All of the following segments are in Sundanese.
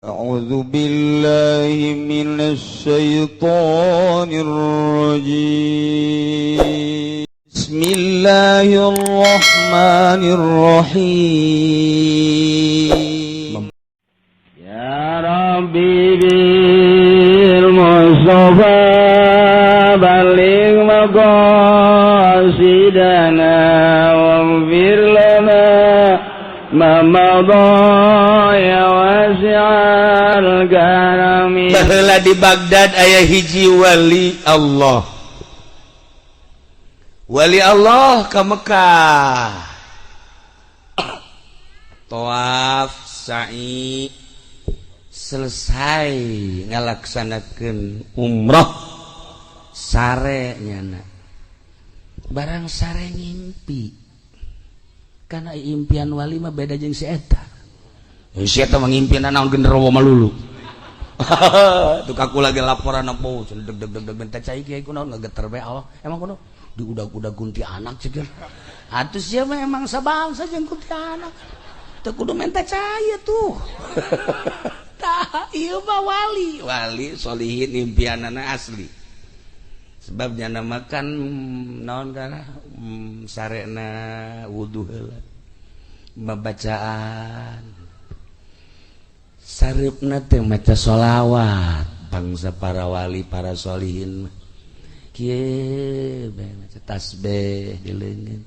أعوذ بالله من الشيطان الرجيم. بسم الله الرحمن الرحيم. يا ربي بالمصطفى بلغ مقاصدنا واغفر لنا ما مضى يا واسع الكرم. Baheula di Baghdad aya hiji wali Allah, wali Allah ke Mekah, tawaf, sa'i, selesai ngalaksanakeun umroh, sare nyana. Barang sare ngimpi, karena impian wali mah beda jeung si eta. Si eta mah ngimpian naon, genderuwo melulu. Tuh aku lagi laporan apa, deg deg deg deg, minta cai, kiai kunaon ngegeter bae Allah, emang kuno diudag-udag kuntilanak ceuk. Atuh sia mah emang sabangsa jeung kuntilanak, teu kudu minta cai tuh. Tah, ieu mah wali, wali solihin, impianana asli. Sebab nyana makan naon kana sarena wudu heula, babacaan sareupna teh maca sholawat. Bangsa para wali, para solihin kieu bae maca tasbih di leungeun,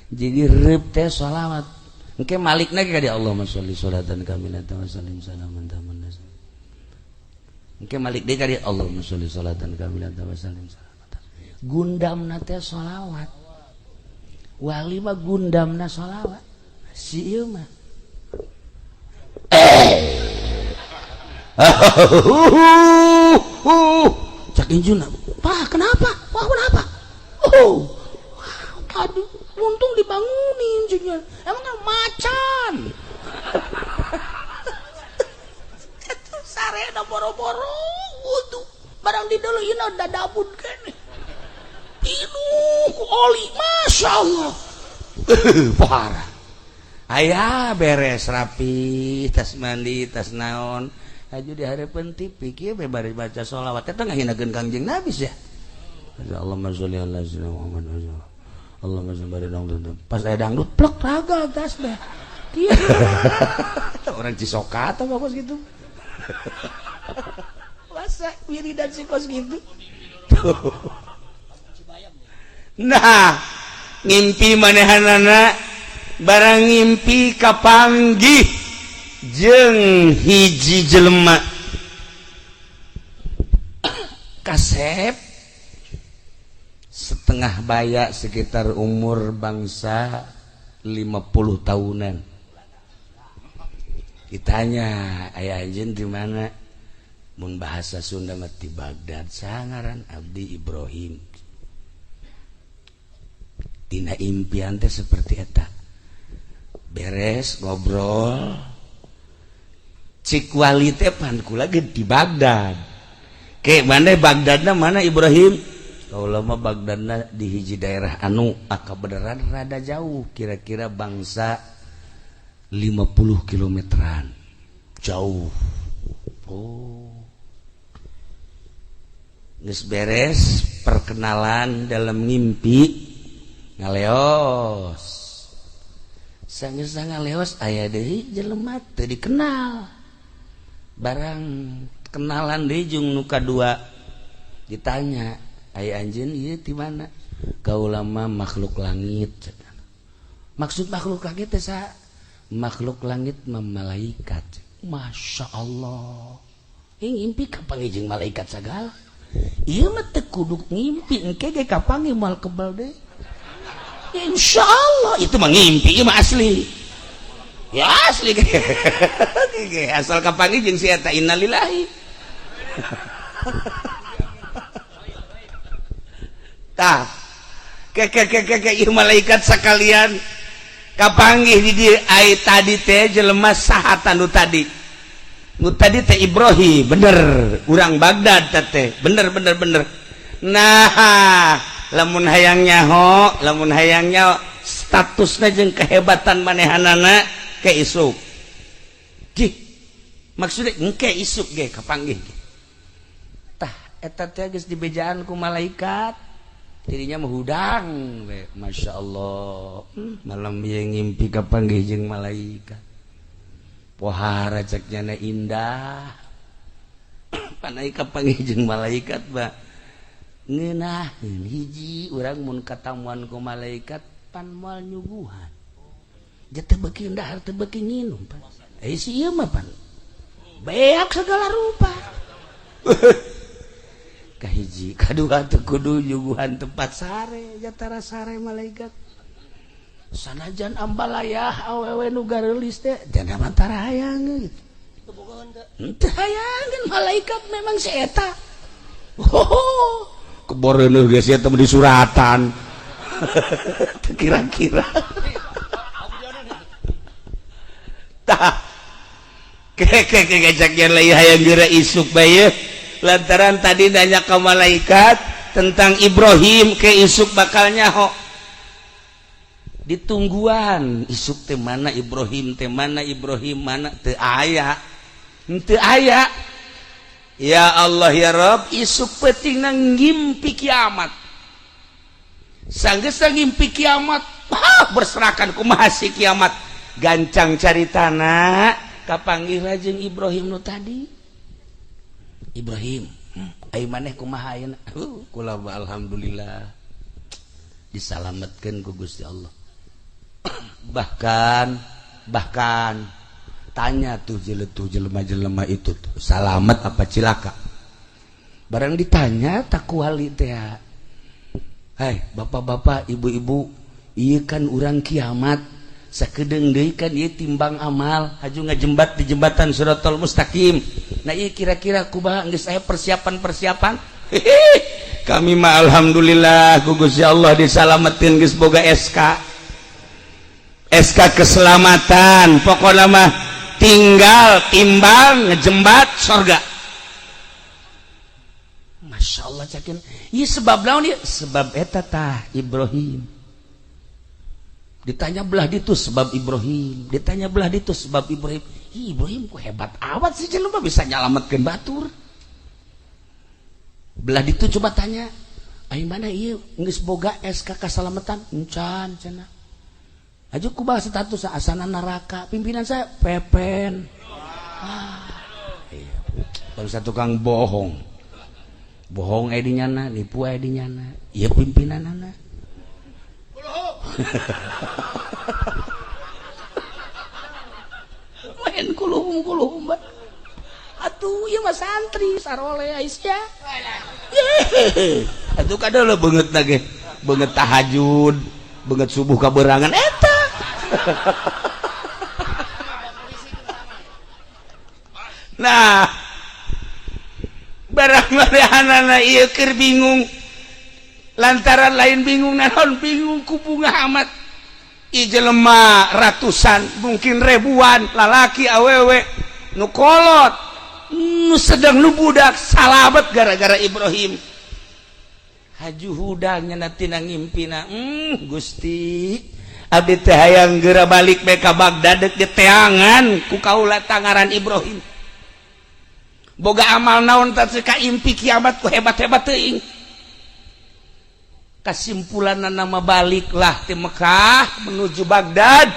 jadi reup teh sholawat. Engke malikna ka dia, Allahumma sholli sholatan kamilatan wa sallim salaman taman. Engke malik deui ka dia, Allahumma sholli sholatan kamilatan wa sallim salaman. Gundamna teh sholawat, wali mah gundamna sholawat. Si ieu mah cak injuna, "Pak, kenapa? Wah, kenapa?" "Oh, aduh, untung dibangunin juga. Emang kan macan itu sarena boro-boro wudu, barang di dulu ini udah dabud kene pinuh ku oli, masya Allah, parah." Ayah beres rapi, tas mandi, tas naon, haju di harapan TV kieu bae bari baca sholawat. Eta ngahinakeun Kangjeng Nabi ya. Allahumma sholli ala sayyidina Muhammad, Allahumma sholli ala dangdut. Pas aya dangdut plek raga tas deh. Kieu orang Cisoka atau apa gitu, masa wiridan si kos gitu. Nah, ngimpi manehanana, barang ngimpi kapanggih jeung hiji jelema kasep setengah baya, sekitar umur bangsa 50 tahunan. Ditanya, "Aya anjeun di mana?" Mun bahasa Sunda mah di Baghdad. "Sangaran abdi Ibrahim, tina impian teh seperti eta." Beres ngobrol, cik wali teh, "Pan kula ge di Baghdad." Ke mana Baghdadna mana, Ibrahim? "Kaula mah Baghdadna di hiji daerah anu aka beneran rada jauh, kira-kira bangsa 50 kilometeran jauh." Oh, geus beres perkenalan dalam mimpi, ngaleos. Sanggeus ngaleos, aya deui jelema teu dikenal. Barang kenalan deui jeung nu kadua, ditanya, "Aya anjeun ieu ti mana?" "Kaula mah makhluk langit." "Maksud makhluk langit teh saha?" "Makhluk langit mah malaikat." Masya Allah, ini ngimpi kapanggih jeung malaikat sagala. Ieu mah teu kudu ngimpi, engke ge kapanggih, moal kebal deui. Insya Allah itu mah ngimpi, ieu mah asli ya, asli. Asal kapanggih jeung si eta, innalillahi. Tah, ke ke ke ke ke ieu malaikat sakalian kapanggih di dieu. Ai tadi teh jelema saha? Nu tadi, nu tadi teh Ibrahim, bener urang Baghdad teh, bener bener bener. Nah, lamun hayang nyaho, lamun hayang nyaho statusna jeung kehebatan manehanana ke isuk. Jih. Maksudnya engke isuk ge kapanggih ge. Tah eta teh geus dibejaan ku malaikat. Dirinya mah hudang we, Masya Allah. Malam ieu ngimpi kapanggih jeung malaikat. Pohara cek nyana indah. Panai kapanggih jeung malaikat ba. Ngeunaheun hiji urang mun katamuan ku malaikat pan moal nyuguhan. Teu beuki dahar teu beuki nginum pan. Eh si ieu mah pan beak segala rupa. Kahiji kadua teu kudu nyuguhan tempat sare jatara sare malaikat. Sanajan ambalayah awewe nu gareulis teh jana mantara hayang gitu. Teu hayangeun malaikat memang si eta. Oh, keboreuneuh geus eta di suratan. Teu kira-kira. Tah isuk lantaran tadi nanya ke malaikat tentang Ibrahim ke isuk bakalnya ho ditungguan isuk teh mana Ibrahim teh mana Ibrahim mana teu aya teu aya ya Allah ya Rabb isuk peuting ngimpi kiamat sanggeus ngimpi kiamat berserakan kumaha si kiamat gancang cari tanah kapanggih jeung Ibrahim nu tadi. Ibrahim ai maneh kumaha ayeuna? Kula alhamdulillah disalametkeun ku Gusti Allah. Bahkan tanya tuh jelema-jelema itu tuh, salamet apa cilaka? Barang ditanya tak kuali teh. Hai bapak-bapak, ibu-ibu, ieu kan urang kiamat. Sakedeung deui kan ieu timbang amal haju ngajembat di jembatan Shiratal Mustaqim. Nah ieu kira-kira kumaha geus aya persiapan-persiapan? Kami mah alhamdulillah ku Gusti Allah disalametin geus boga SK. SK keselamatan. Pokona mah tinggal timbang ngejembat sorga. Masya Allah cakin. Ieu sebab naon ieu? Sebab eta tah Ibrahim. Ditanya belah ditu sebab Ibrahim, ditanya belah ditu sebab Ibrahim. Ih, Ibrahim ku hebat awat sih jelema bisa nyalametkeun batur. Belah ditu coba tanya, ai mana ieu geus boga SK kasalametan? Encan cenah. Aju kumaha status asana neraka, pimpinan saya pepen. Ah, iya. Bangsa tukang bohong. Bohong aya di nyana, nipu aya di nyana. Ieu pimpinanana. Main kuluhum ba. Atuh ieu mah santri sarole Aisyah. Atuh kadeuleum beungeut na ge. Beungeut tahajud, beungeut subuh kaberangan eta. Nah, barang marehanana ieu keur bingung. Lantaran lain bingung naon bingung ku bunga amat. Ieu jelema ratusan mungkin ribuan lalaki awewe nu kolot nu sedang nu budak salamet gara-gara Ibrahim. Haju hudang nya tina ngimpina Gusti abdi teh hayang geura balik bae ka Baghdad deuk diteangan ku kaula tangaran Ibrahim. Boga amal naon teh ka impi kiamat ku hebat-hebat teuing. Kesimpulan nama baliklah di Mekah menuju Baghdad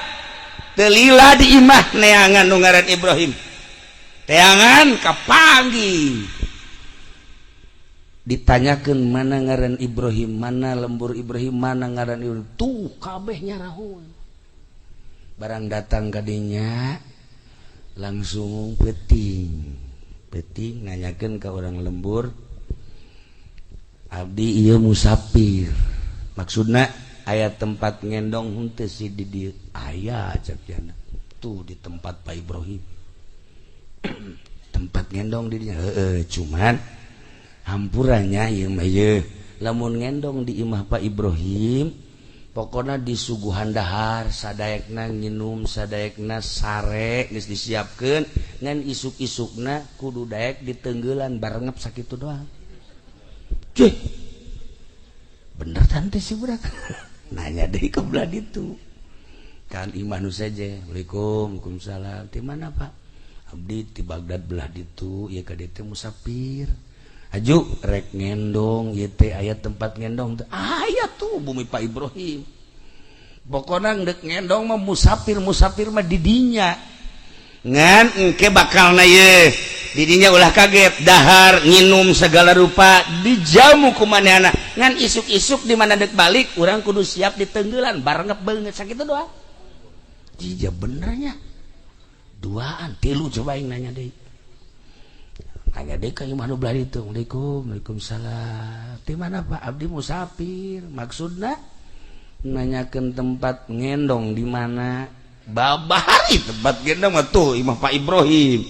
telila di imah neangan nu ngaran Ibrahim teangan kapanggih ditanyakeun mana ngaran Ibrahim mana lembur Ibrahim mana ngaran Ibrahim tuh kabeh nyarahun barang datang kadinya langsung peting peting nanyakeun ka orang lembur abdi ieu musafir maksudna aya tempat ngendong henteu si di dieu aya cek jana tuh di tempat Pak Ibrahim tempat ngendong di dinya heueuh cuman hampurannya ieu mah ieu lamun ngendong di imah Pak Ibrahim pokona disuguhan dahar sadayakna nginum sadayakna sare geus disiapkeun ngan isuk-isukna kudu daek ditenggelan barengep sakitu doang. Cih, bener tante si budak nanya deh ke belah itu kan imah nu saja. Assalamualaikum, waalaikumsalam. Di mana Pak? Abdi ti Baghdad belah ditu ieu ka dieu teh musafir. Aju rek ngendong ieu teh aya tempat ngendong teh. Aya tuh bumi Pak Ibrahim. Pokona dek ngendong mah musafir musafir mah didinya. Ngan engke bakalna ye didinya ulah kaget dahar nginum segala rupa dijamu ku manehna. Ngan isuk-isuk di mana dek balik urang kudu siap ditenggelan barengep beungeut sakitu doang. Jija benernya duaan tilu coba aing nanya deui. Nanya deui ka imah nu belah ditu. Assalamualaikum. Waalaikumsalam. Di mana Pak? Abdi musafir. Maksudna nanyakeun tempat ngendong di mana? Babari tempat gendong mah tuh imah Pak Ibrahim.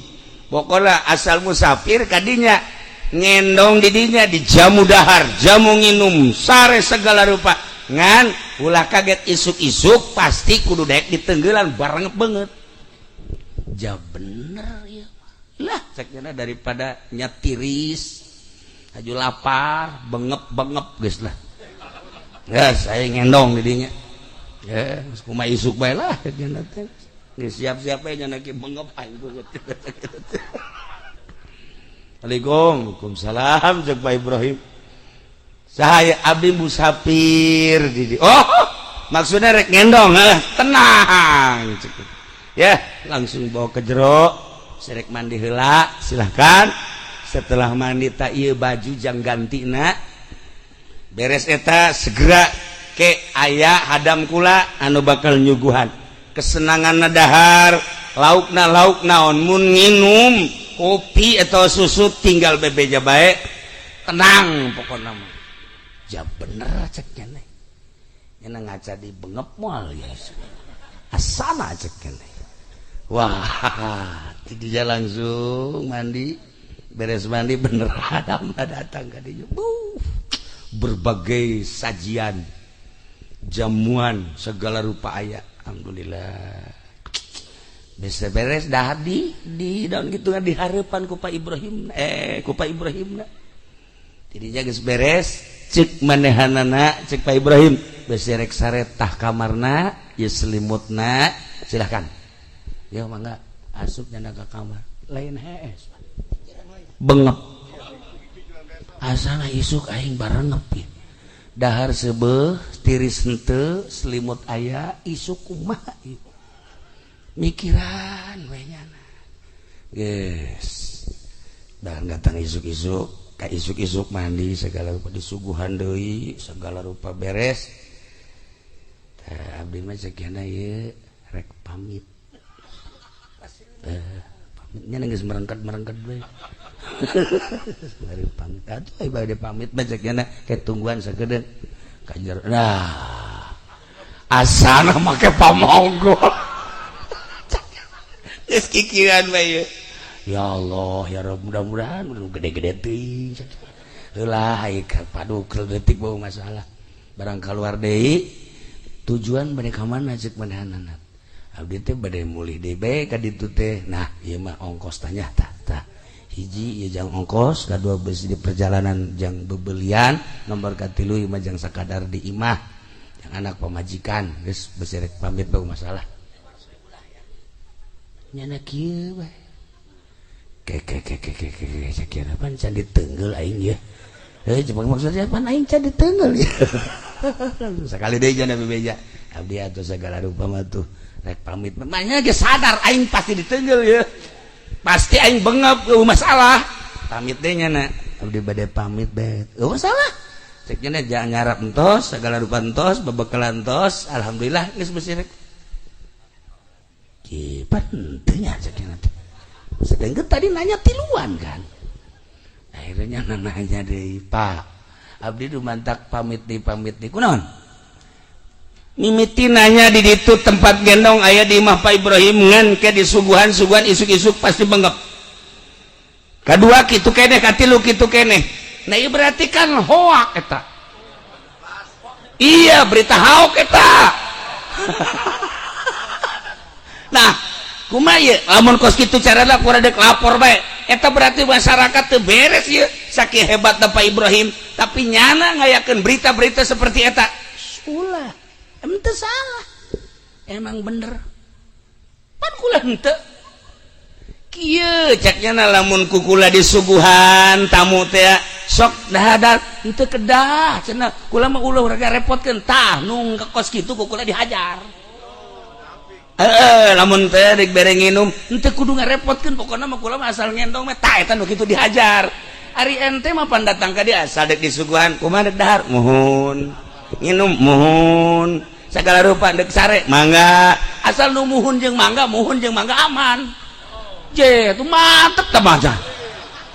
Pokoknya asal musafir kadinya ngendong didinya dijamu dahar, jamu nginum, sare segala rupa. Ngan ulah kaget isuk-isuk pasti kudu daek ditenggelan bareng banget. Ja bener ya. Lah ceknya daripada nyatiris aju lapar bengep-bengep geus lah. Ya saya ngendong didinya. Ya, kumaha isuk bae lah cenah teh. Geus siap-siap bae nya ki bengep aing beungeut. Assalamualaikum. Waalaikumsalam cek Pak Ibrahim. Saya abdi musafir di oh, maksudnya rek ngendong eh, tenang cek. Ya, langsung bawa ke jero, serek mandi heula, silahkan. Setelah mandi tak ieu baju jang gantina. Beres eta segera ke aya hadam kula anu bakal nyuguhan. Kesenangan dahar, laukna lauk naon mun nginum kopi atau susu tinggal bebeja bae. Tenang pokokna mah. Ja bener cek keneh. Nya ngaca di bengep moal ya. Asana cek keneh. Wah, dia langsung mandi, beres mandi bener hadam datang ka dieu. Berbagai sajian, jamuan segala rupa aya. Alhamdulillah. Bisa beres dah di daun gitu kan dihareupan ku Pak Ibrahim ku Pak Ibrahim na. Jadi geus beres cek manehanana cek Pak Ibrahim besi rek sare tah kamarna ieu selimutna silahkan. Ya mangga asup nyana ka kamar. Lain hees. Bengep. Asana isuk aing barengep ya. Dahar seubeuh tiris henteu selimut aya isuk kumaha ieu. Mikiran we nyana. Geus. Dan datang isuk-isuk, ka isuk-isuk mandi segala rupa disuguhan deui, segala rupa beres. Tah abdi mah cek ieu rek pamit. Pamitnya geus merengket-merengket we. Bari pamit atuh bade pamit mah cek ke tungguan sakedeung. Kanjer. Nah. Asana make pamonggo. Geus kikiran bae. Ya Allah, ya Rabb, mudah-mudahan gede-gede teuing. Heulah ai padu detik bau masalah. Barang keluar deui tujuan bade ka mana cek manehanana. Abdi teh bade mulih deui bae ka ditu teh. Nah, ieu mah ongkos tanya tah tah. Hiji ieu jang ongkos, kadua besi di perjalanan jang bebelian, nomor katilu ieu mah jang sakadar di imah. Jang anak pamajikan geus besi rek pamit bau masalah. Nyana kieu bae. Ke ke ke ke ke ke sakira pan can ditenggel aing ye. Heuh cuma maksudnya pan aing can ditenggel ya. Sekali deui jana bebeja. Abdi atuh segala rupa mah tuh rek pamit. Makanya ge sadar aing pasti ditenggel ya. Pasti aing bengep eueuh masalah. Pamit deui nyana. Abdi bade pamit bae. Eueuh masalah. Cek nya jangan ngarap entos segala rupa entos bebekalan entos alhamdulillah geus besi rek. Ki pan teu nya cek nya teh. Sedangkan tadi nanya tiluan kan. Akhirnya nanya deui, Pak. Abdi dumantak pamit di kunaon? Mimiti nanya di ditu tempat gendong aya di imah Pak Ibrahim ngan ke disuguhan-suguhan isuk-isuk pasti bengep. Kedua kitu keneh, katilu kitu keneh. Nah ieu berarti kan hoak eta. Iya, berita hoak eta. Nah, kumaha ieu? Lamun kos kitu carana ku rada lapor bae. Eta berarti masyarakat teu beres ieu. Saking hebatna Pak Ibrahim, tapi nyana ngayakeun berita-berita seperti eta. Ulah, emang teu salah. Emang bener. Pan kula henteu. Kieu ceknya na, lamun ku kula disuguhan tamu teh sok dahar henteu kedah cenah, kula mah ulah raga repotkeun. Tah, nu kos kitu ku kula dihajar. Eh, lamun teh rek bere nginum henteu kudu ngarepotkeun, pokona mah kula mah asal ngendong mah. Tah, eta nu kitu dihajar. Ari ente mah pan datang ka dia asal dek disuguhan, kumaha, dek dahar muhun, nginum muhun, segala rupa, dek sare mangga, asal nu muhun jeung mangga, muhun jeung mangga, aman. Je, itu mantep tah mah.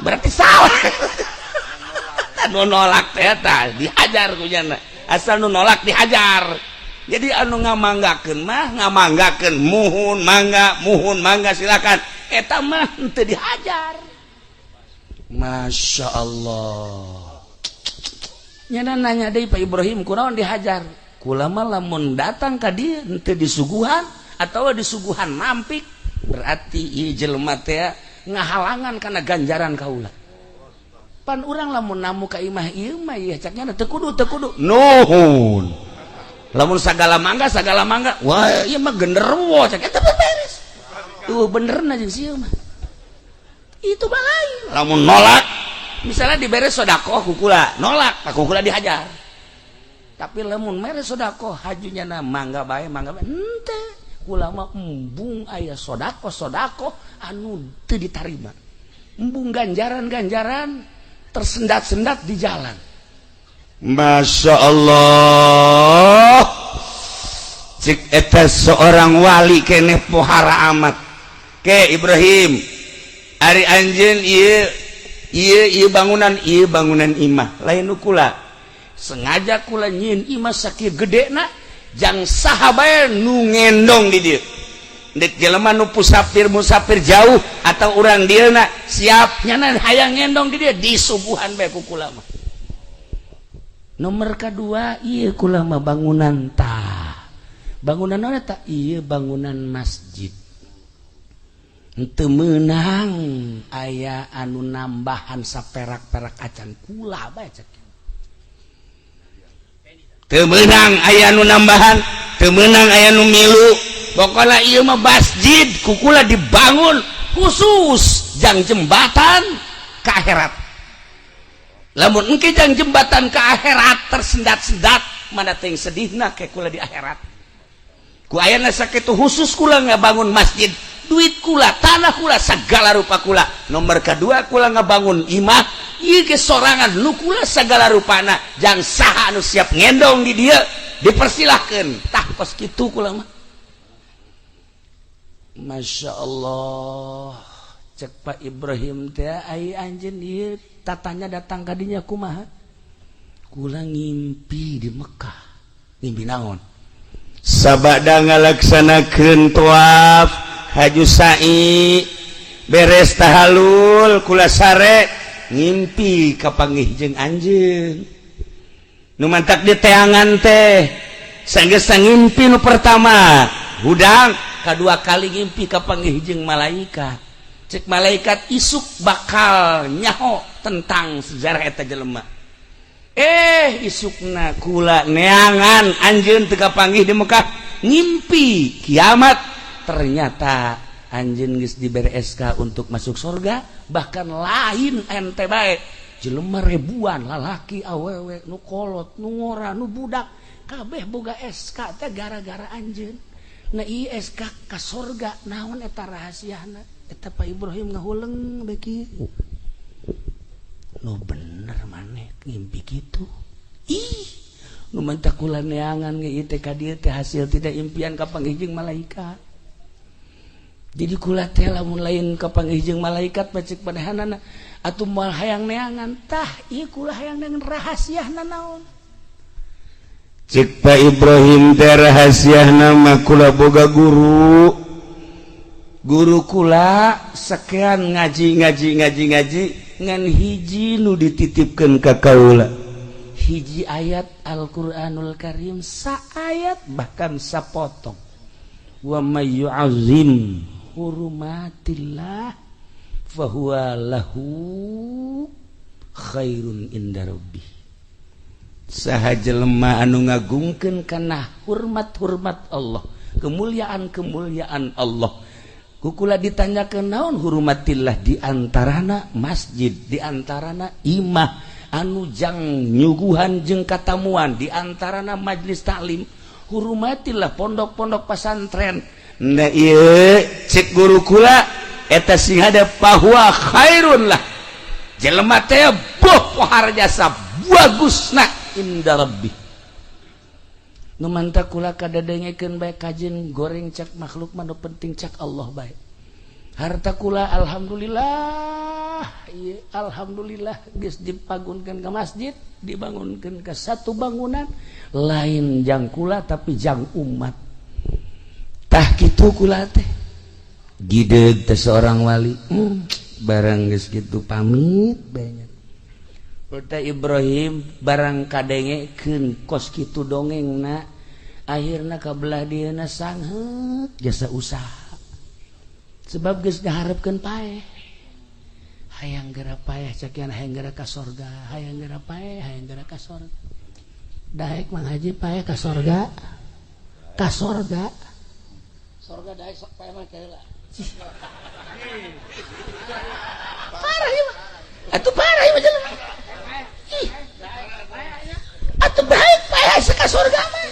Berarti salah nu nolak teh. Tah, dihajar ku nyana. Asal nu nolak dihajar. Jadi anu ngamanggakeun mah ngamanggakeun, muhun mangga, muhun mangga, silakan, eta mah henteu dihajar. Masya Allah. Nyana nanya deui, Pak Ibrahim, kunaon dihajar? Kula mah lamun datang ka dieu henteu disuguhan atau disuguhan nampik, berarti ieu jelema teh ngahalangan kana ganjaran kaula. Pan urang lamun namu ka imah ieu mah ieu caknya teu kudu, teu kudu nuhun. Lamun sagala mangga, sagala mangga, wah, ieu mah genderuwo cak eta, beres tuh, bener jeung sieu mah. Itu mah lain. Lamun nolak, misalnya dibere sodakoh ku kula, nolak, ku kula dihajar. Tapi lamun mere sodakoh hajunya na mangga bae, mangga bae, henteu, kula mah embung aya sodakoh sodakoh anu teu ditarima, embung ganjaran-ganjaran tersendat-sendat di jalan. Masya Allah. Cik eta seorang wali keneh pohara amat ke Ibrahim, ari anjeun ieu ieu ieu bangunan, ieu bangunan imah lain nu kula sengaja kula nyieun imah sakieu gedena jang saha bae nu ngendong di dieu, dek jelema nu musafir, musafir jauh atau urang dieuna siap nyana hayang ngendong di dieu, disuguhan bae ku kula mah. Nomor kedua, ieu kula mah bangunan, tah bangunan naon eta? Ieu bangunan masjid. Henteu meunang aya anu nambahan saperak-perak acan, kula bae cek. Teu meunang aya anu nambahan, teu meunang aya nu milu. Pokokna ieu mah masjid ku kula dibangun khusus jang jembatan ke akhirat. Lamun engke jang jembatan ke akhirat tersendat-sendat, mana teh sedihna ke kula di akhirat. Ku ayana sakitu khusus kula ngabangun masjid, duit kula, tanah kula, segala rupa kula. Nomor kedua, kula ngabangun imah ieu ge sorangan nu kula segala rupana, jang saha anu siap ngendong di dieu dipersilahkeun. Tah, kos kitu kula mah. Masya Allah. Cek Pak Ibrahim teh, ai anjeun ieu tatanya datang ka dinya kumaha? Kula ngimpi di Mekah. Ngimpi naon? Sabada ngalaksanakeun tawaf haju sa'i, beres tahalul, kula sare, ngimpi kapanggih jeung anjeun nu mantak di teangan teh. Sanggeus ngimpi nu pertama hudang, kedua kali ngimpi kapanggih jeung malaikat. Cek malaikat, isuk bakal nyaho tentang sejarah eta jelema. Eh, isukna kula neangan anjeun teu kapanggih di Mekah, ngimpi kiamat, ternyata anjeun geus dibere SK untuk masuk surga. Bahkan lain ente bae, jelema ribuan, lalaki awewe, nu kolot, nu ngora, nu budak, kabeh boga SK teh gara-gara anjeun. Nah, ieu SK ka surga naon eta rahasiana? Eta Pak Ibrahim ngahuleng beki nu bener maneh ngimpi kitu. Ih, nu mantak kula neangan ge ieu teh ka dieu teh hasil tidak impian kapanggih jeung malaikat. Jadi kula teh lamun lain kapanggih jeung malaikat pacik panehanana atuh moal hayang neangan. Tah, ieu kula hayang neangan rahasiana naon. Cek Pak Ibrahim teh, rahasiana mah kula boga guru. Guru kula sekian ngaji ngaji ngaji ngaji, ngan hiji nu dititipkan ka kaula, hiji ayat Al-Qur'anul Karim, saayat bahkan sapotong, wa may yu'azzim hurumatillah fahuwa lahu khairun inda rabbih. Saha jelema anu ngagungkeun kana hormat-hormat Allah, kemuliaan-kemuliaan Allah. Ku kula ditanyakeun naon hurumatillah, diantarana masjid, diantarana imah anu jang nyuguhan jeung katamuan, diantarana majlis taklim, hurumatillah pondok-pondok pasantren. Nah, ieu cek guru kula eta sing ada bahwa khairun lah jelema teh boh pohar jasa bagusna inda rabbi. Nu mantap kula kadadengekeun bae kajeun goreng cak makhluk mah, nu penting cak Allah bae. Harta kula alhamdulillah ieu, alhamdulillah geus dipagunkeun ke masjid, dibangunkeun ke satu bangunan, lain jang kula tapi jang umat. Tah kitu kula teh gideg teh seorang wali. Barang geus kitu pamit banyak. Kota Ibrahim barang kadengekeun kos kitu dongengna, akhirna kabelah dieuna sangheut jasa usaha, sebab geus diharapkeun paeh, hayang geura paeh cakian, hayang geura ka sorga, hayang geura paeh, hayang geura ka sorga. Daek Mang Haji paeh ka sorga, ka sorga, sorga daek sok paeh mah heula. Parah ieu mah atuh, parah ieu mah jelema. Ih. Atuh baik paeh ka sorga mah.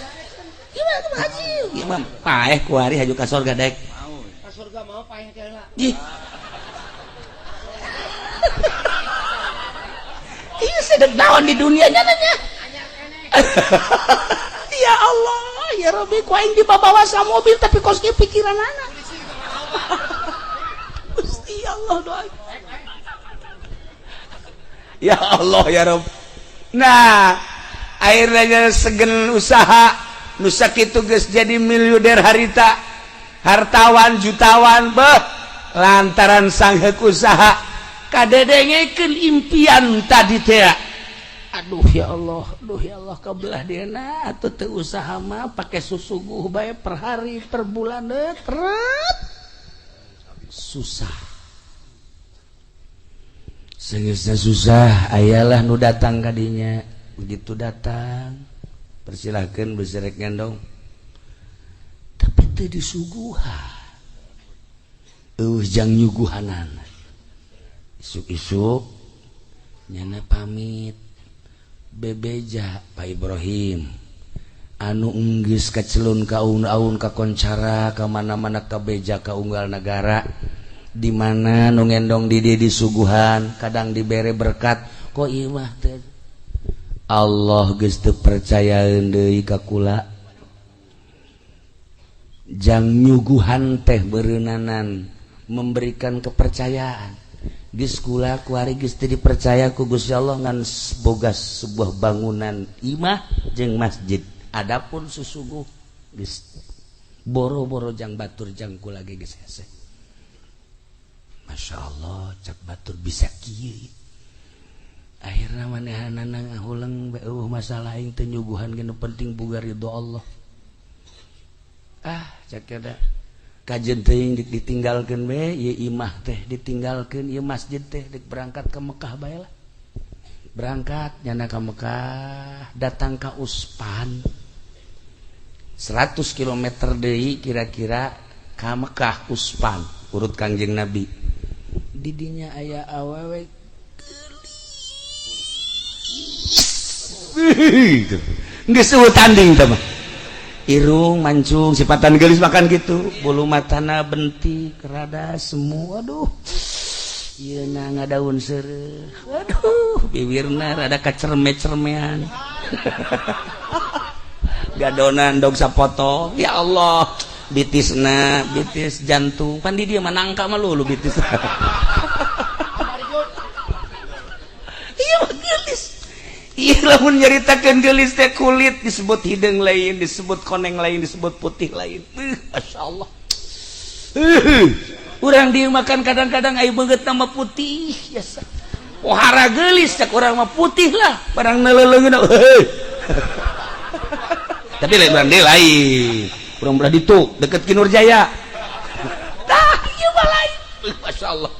Gimana tuh Mang Haji? Gimana paeh kuari haju ka sorga daek? Ka surga mau paeh heula. Ih. Iya, sedek naon di dunia nya nanya. Ya Allah, ya Rabbi, ku aing dibawa sa mobil tapi kos kieu pikiran anak. Gusti Allah doa. Ya Allah ya Rabb. Nah, akhirnya segen usaha nu sakitu geus jadi miliuder harita, hartawan, jutawan beh, lantaran sangheuk usaha kadedengekeun impian tadi teh. Aduh ya Allah, aduh ya Allah, kabelah dieuna atuh teu usaha mah pake susuguh bae per hari, per bulan teret susah. Segeusna susah, ayalah nu datang kadinya. Begitu datang, persilahkan berserek gendong, tapi teu disuguhan, eueuh jang nyuguhanana. Isuk-isuk nyana pamit bebeja, Pak Ibrahim anu enggeus kacelun ka aun-aun, ka koncara ka mana-mana, ka beja ka unggal negara di mana nu ngendong di dieu disuguhan, kadang dibere berkat, kok ieu mah teu. Allah geus teu percayaeun deui ka kula jang nyuguhan teh, beureunanan memberikan kepercayaan. Geus kula kuari geus teu dipercaya ku Gusti Allah ngan boga sebuah bangunan imah jeung masjid. Adapun susuguh geus boro-boro jang batur, jang kula ge geus hese. Masya Allah, cak batur bisa kieu. Akhirna manehanana ngahuleng bae, eueuh masalah aing teu nyuguhan ge, nu penting boga ridho Allah. Ah, cak da kajeun teuing ditinggalkeun we ieu imah teh, ditinggalkeun ieu masjid teh, dek berangkat ke Mekah bae lah. Berangkat nyana ka Mekah, datang ka Uspan, 100 km deui kira-kira ka Mekah. Uspan urut Kangjeng Nabi, didinya aya awewe geulis, geus eueuh tanding teh mah. Irung mancung, sipatan geulis makan gitu, bulu matana bentik rada semu, aduh ieu na ngadaun seureuh, aduh bibirna rada kacerme-cermean, gadonan dog sapoto. Ya Allah, bitisna bitis jantung pan di dia mah nangka mah lulu bitis. Iya mah geulis. Iya, lamun nyaritakeun geulis teh kulit disebut hideung lain, disebut koneng lain, disebut putih lain. Masya Allah. Urang dieu makan kadang-kadang aya beungeut nama putih biasa. Pohara geulis cek urang mah putih lah, barang neuleuleungeun. Tapi lain urang deui lain. Urang belah ditu deket Ki Nurjaya. Tah ieu mah lain. Masya Allah.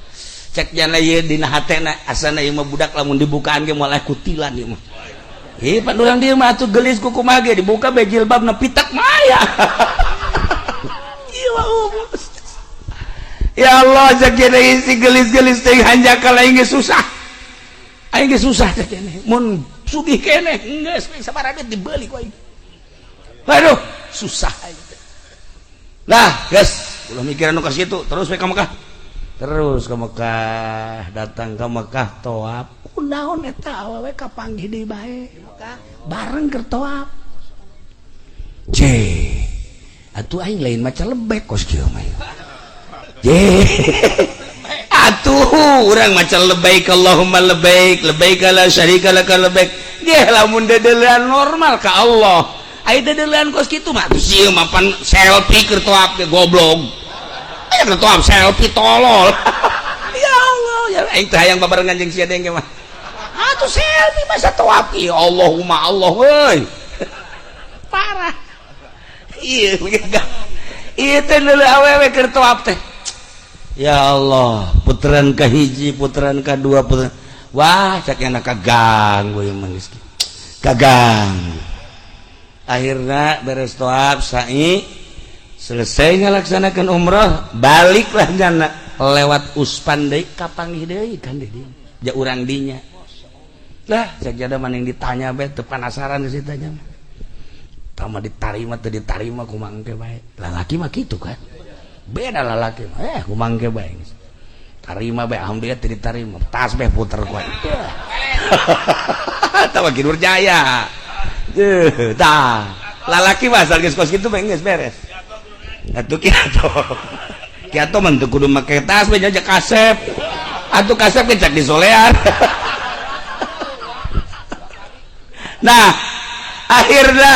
Cek jana ieu dina hatena asana ieu mah budak lamun dibukaan ge moal kutilan ieu mah. Ih, pan urang dieu mah atuh geulis ku kumaha ge dibuka be jilbabna pitak mah aya. Ieu mah. Ya Allah, cek isi gelis-gelis teh hanjakal aing geus susah. Aing geus susah cek mun sugih keneh geus sabaraha duit dibeli ku aing. Waduh, susah aing teh. Lah, geus ulah mikiran nu ka situ, terus we ka Mekah. Terus ke Mekah, datang ke Mekah tawaf. Kunaon eta awewe kapanggih deui bae. Bareng keur tawaf. C. Atuh aing lain maca lebek kos kieu mah. Atuh urang maca lebbaik Allahumma lebbaik lebbaik la syarika laka lebbaik. Ge lamun dedelean normal ka Allah. Aya dedelean kos kitu mah atuh sieun mah pan selfie keur tawaf ge goblok. Aya keur tawaf selfie tolol. Ya Allah, ya aing teh hayang babarengan jeung sia deui mah. Atuh selfie masa tawaf ya Allahumma Allah euy. Parah. Ieu ieu teh deuleu awewe keur tawaf teh. Ya Allah, putaran ka hiji, putaran ka dua, putaran. Wah, cek anak kaganggu ieu mah geus. Kaganggu. Akhirna beres tawaf sa'i, selesai ngalaksanakeun umroh, baliklah nyana lewat Uspan deui kapanggih deui kan deui. Ja urang dinya. Lah, cek jada maning ditanya bae teu penasaran geus ditanya. Tama ditarima teu ditarima kumaha engke bae. Lalaki mah kitu kan. Beda lalaki mah kumaha engke bae. Tarima bae alhamdulillah teu ditarima. Tas bae puter ku aing. Tah mah Ki Jaya. Teuh, tah. Lalaki mah asal geus kos kitu bae geus beres. Atuh kitu. Kitu mah teu kudu make tas bae nya kasep. Atuh kasep ge cak disolean. Nah, akhirna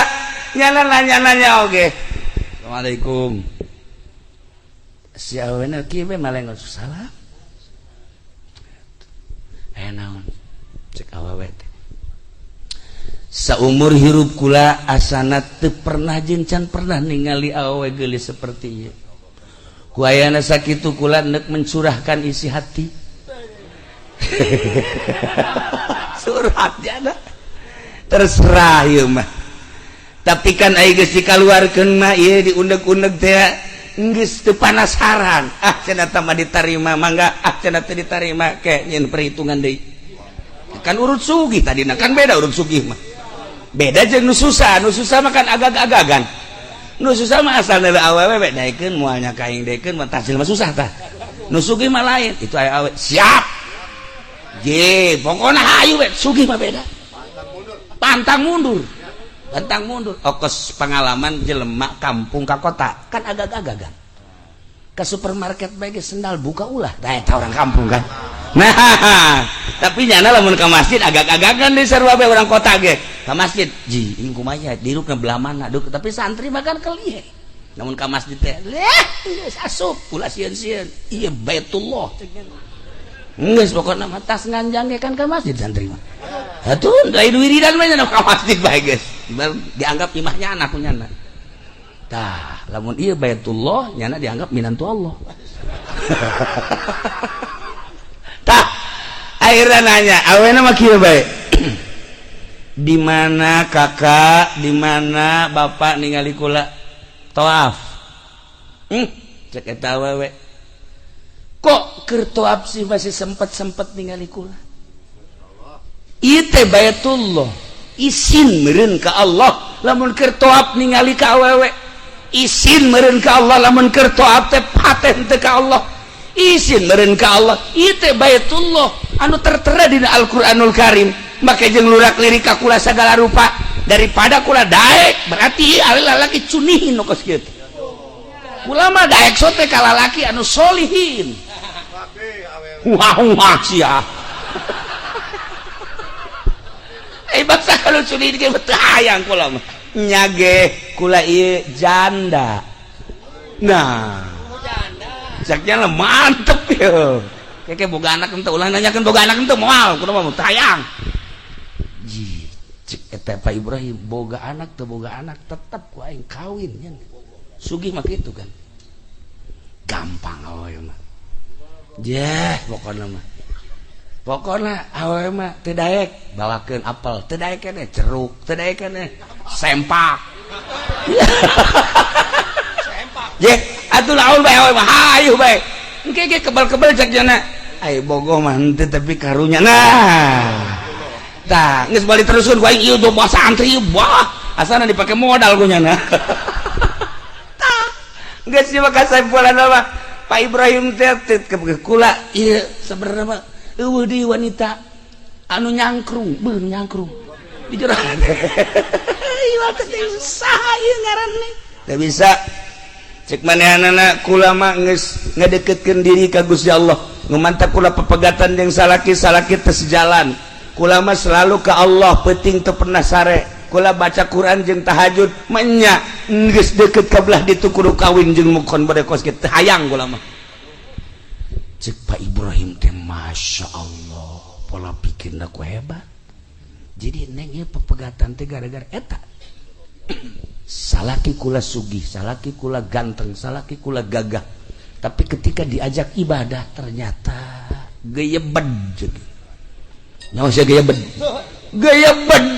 nyana nanya-nanya oge. Assalamualaikum. Si awena kieu we maleng salam. Eh naon? Cek awewe teh. Saumur hirup kula asana teu pernah jeung can pernah ningali awewe geulis seperti ieu. Ku ayana sakitu kula neuk mencurahkan isi hati. Surat jana. Terserah ieu mah. Tapi kan ai geus dikaluarkeun mah ieu diundeg-undeg teh geus teu panasaran. Ah cenah tah mah ditarima mangga, ah cenah teu ditarima ke nyeun perhitungan deui. Kan urut sugih tadina kan beda urut sugih mah. Beda jeung nu susah, nu susah mah kan agag-agagan. Nu susah mah asal deuleu awewe we daekeun moal nya ka aing daekeun mah tasil mah susah tah. Nu sugih mah lain, itu aya awe siap. Je, pokona hayu we sugih mah beda. Pantang mundur. Pantang mundur. Okos pengalaman jelema kampung ka kota kan agak-agagan. Ke supermarket bae sendal buka ulah. Tah eta orang kampung kan. Nah, tapi nyana lamun ka masjid agak-agagan di sarua bae orang kota ge. Ka masjid, ji, ini kumaha dirukna belah mana? Duk, tapi santri mah kan kelihe. Namun ka masjid teh, leh, geus asup ulah sieun-sieun. Ieu Baitullah. Geus pokona mah tas nganjang ge kan ka masjid santri mah. Atuh lain wiridan mah nya ka masjid bae geus. Dianggap imahnya anak punya. Tah, lamun ieu Baitullah nyana dianggap minantu Allah. Tah, akhirnya nanya, awena mah kieu bae. Di mana kakak, di mana bapak ningali kula tawaf? Cek eta awewe. Kok keur tawaf sih masih sempet-sempet ningali kula? Ieu teh Baitullah. Isin meureun ka Allah lamun keur tawaf ningali ka awewe. Isin meureun ka Allah lamun keur tawaf teh paten teh ka Allah. Isin meureun ka Allah. Ieu teh Baitullah anu tertera dina Al-Qur'anul Karim. Make jeung lurak lirik ka kula sagala rupa daripada kula daek berarti lalaki cunihin nu kos kieu. Kula mah daek sote ka lalaki anu solihin. Wah wah sia. Bangsa kalau cunihin ge teu hayang kula mah. Nyage kula ieu janda. Nah, caknya lah mantep ya. Keke boga anak ente ulah nanyakeun boga anak ente moal kudu mah teu hayang. Ji, cek eta Pak Ibrahim boga anak teu boga anak tetep ku aing kawin nya. Sugih mah kitu kan. Gampang awewe mah. Jeh, pokona mah. Pokona awewe mah teu daek bawakeun apel, teu daek keneh ceruk, teu daek keneh sempak. Sempak. Jeh, atuh laun bae awewe mah hayu bae. Engke ge kebal-kebal cak jana. Ai bogoh mah henteu tapi karunya. Nah. Tah, geus balik teruskeun ku aing ieu doa santri wah, asana dipake modal ku nyana. Tah. Geus ieu mah kasimpulan mah Pak Ibrahim teh kula ieu sebenarnya mah eueuh di wanita anu nyangkrung, beuh nyangkrung. Di jero. Ieu teh saha ieu ngaranna? Teu bisa. Cek manehanana kula mah geus ngadeukeutkeun diri ka Gusti Allah. Nu mantap kula pepegatan jeung salaki-salaki teu sejalan. Kula mah selalu ke Allah, penting teu pernah sare. Kula baca Quran jeung tahajud menya geus deukeut ka belah ditu kudu kawin jeung mukon bade kos kitu hayang kula mah. Cek Pak Ibrahim teh Masya Allah, pola pikirna ku hebat. Jadi neng ieu pepegatan teh gara-gara eta. Salaki kula sugih, salaki kula ganteng, salaki kula gagah. Tapi ketika diajak ibadah ternyata geyebed. Nyawa sia geyebed. Geyebed.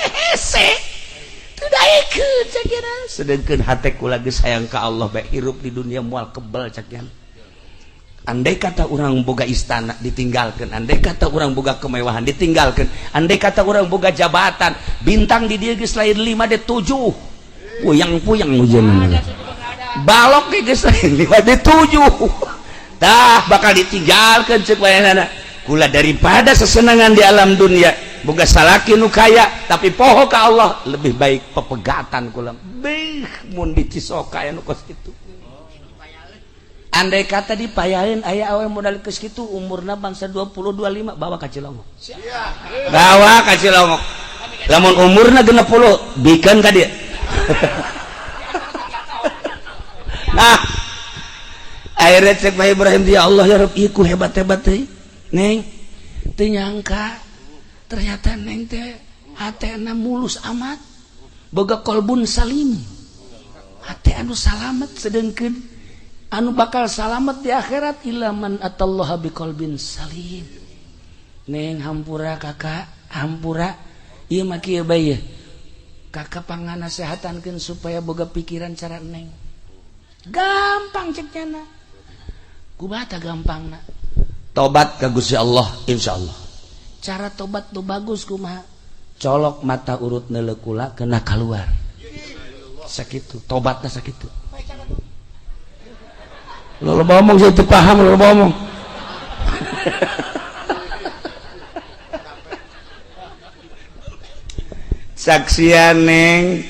Hese. Teu daekeun cek kira. Sedengkeun hate kula geus hayang ka Allah bae hirup di dunia moal kebel cek nya. Andai kata orang boga istana ditinggalkan, andai kata orang boga kemewahan ditinggalkan, andai kata orang boga jabatan bintang di dia geus lain 5 de 7, puyang-puyang hujan balok ge geus lain 5 de 7, tah bakal ditinggalkan cek bayanana. Kula daripada sesenangan di alam dunia boga salaki nu kaya tapi poho ka Allah, lebih baik pepegatan kula. Beuh mun di Cisoka anu kos kitu. Andai kata dipayahin aya awe modal geus kitu umurna bangsa 20 25 bawa ka Cilongok. Bawa ka Cilongok. Lamun umurna 60 bikeun ka dieu. Nah, akhirnya cek Pak Ibrahim ya Allah ya Rabb ieu ku hebat-hebat teh. Neng, teu nyangka ternyata neng teh hatena mulus amat. Boga kolbun salim. Hate anu salamet sedengkeun anu bakal salamet di akhirat ilaman atallaha biqalbin salim. Neng hampura kakak, hampura ieu mah kieu bae. Kakak panganasehatankeun supaya boga pikiran cara neng. Gampang cek nyana. Kumaha gampangna? Tobat ka Gusti Allah insyaallah. Cara tobat nu bagus kumaha? Colok mata urut neuleuh kula kena keluar. Sakitu, tobatna sakitu. Lo ngomong saya itu paham lo ngomong. Saksian neng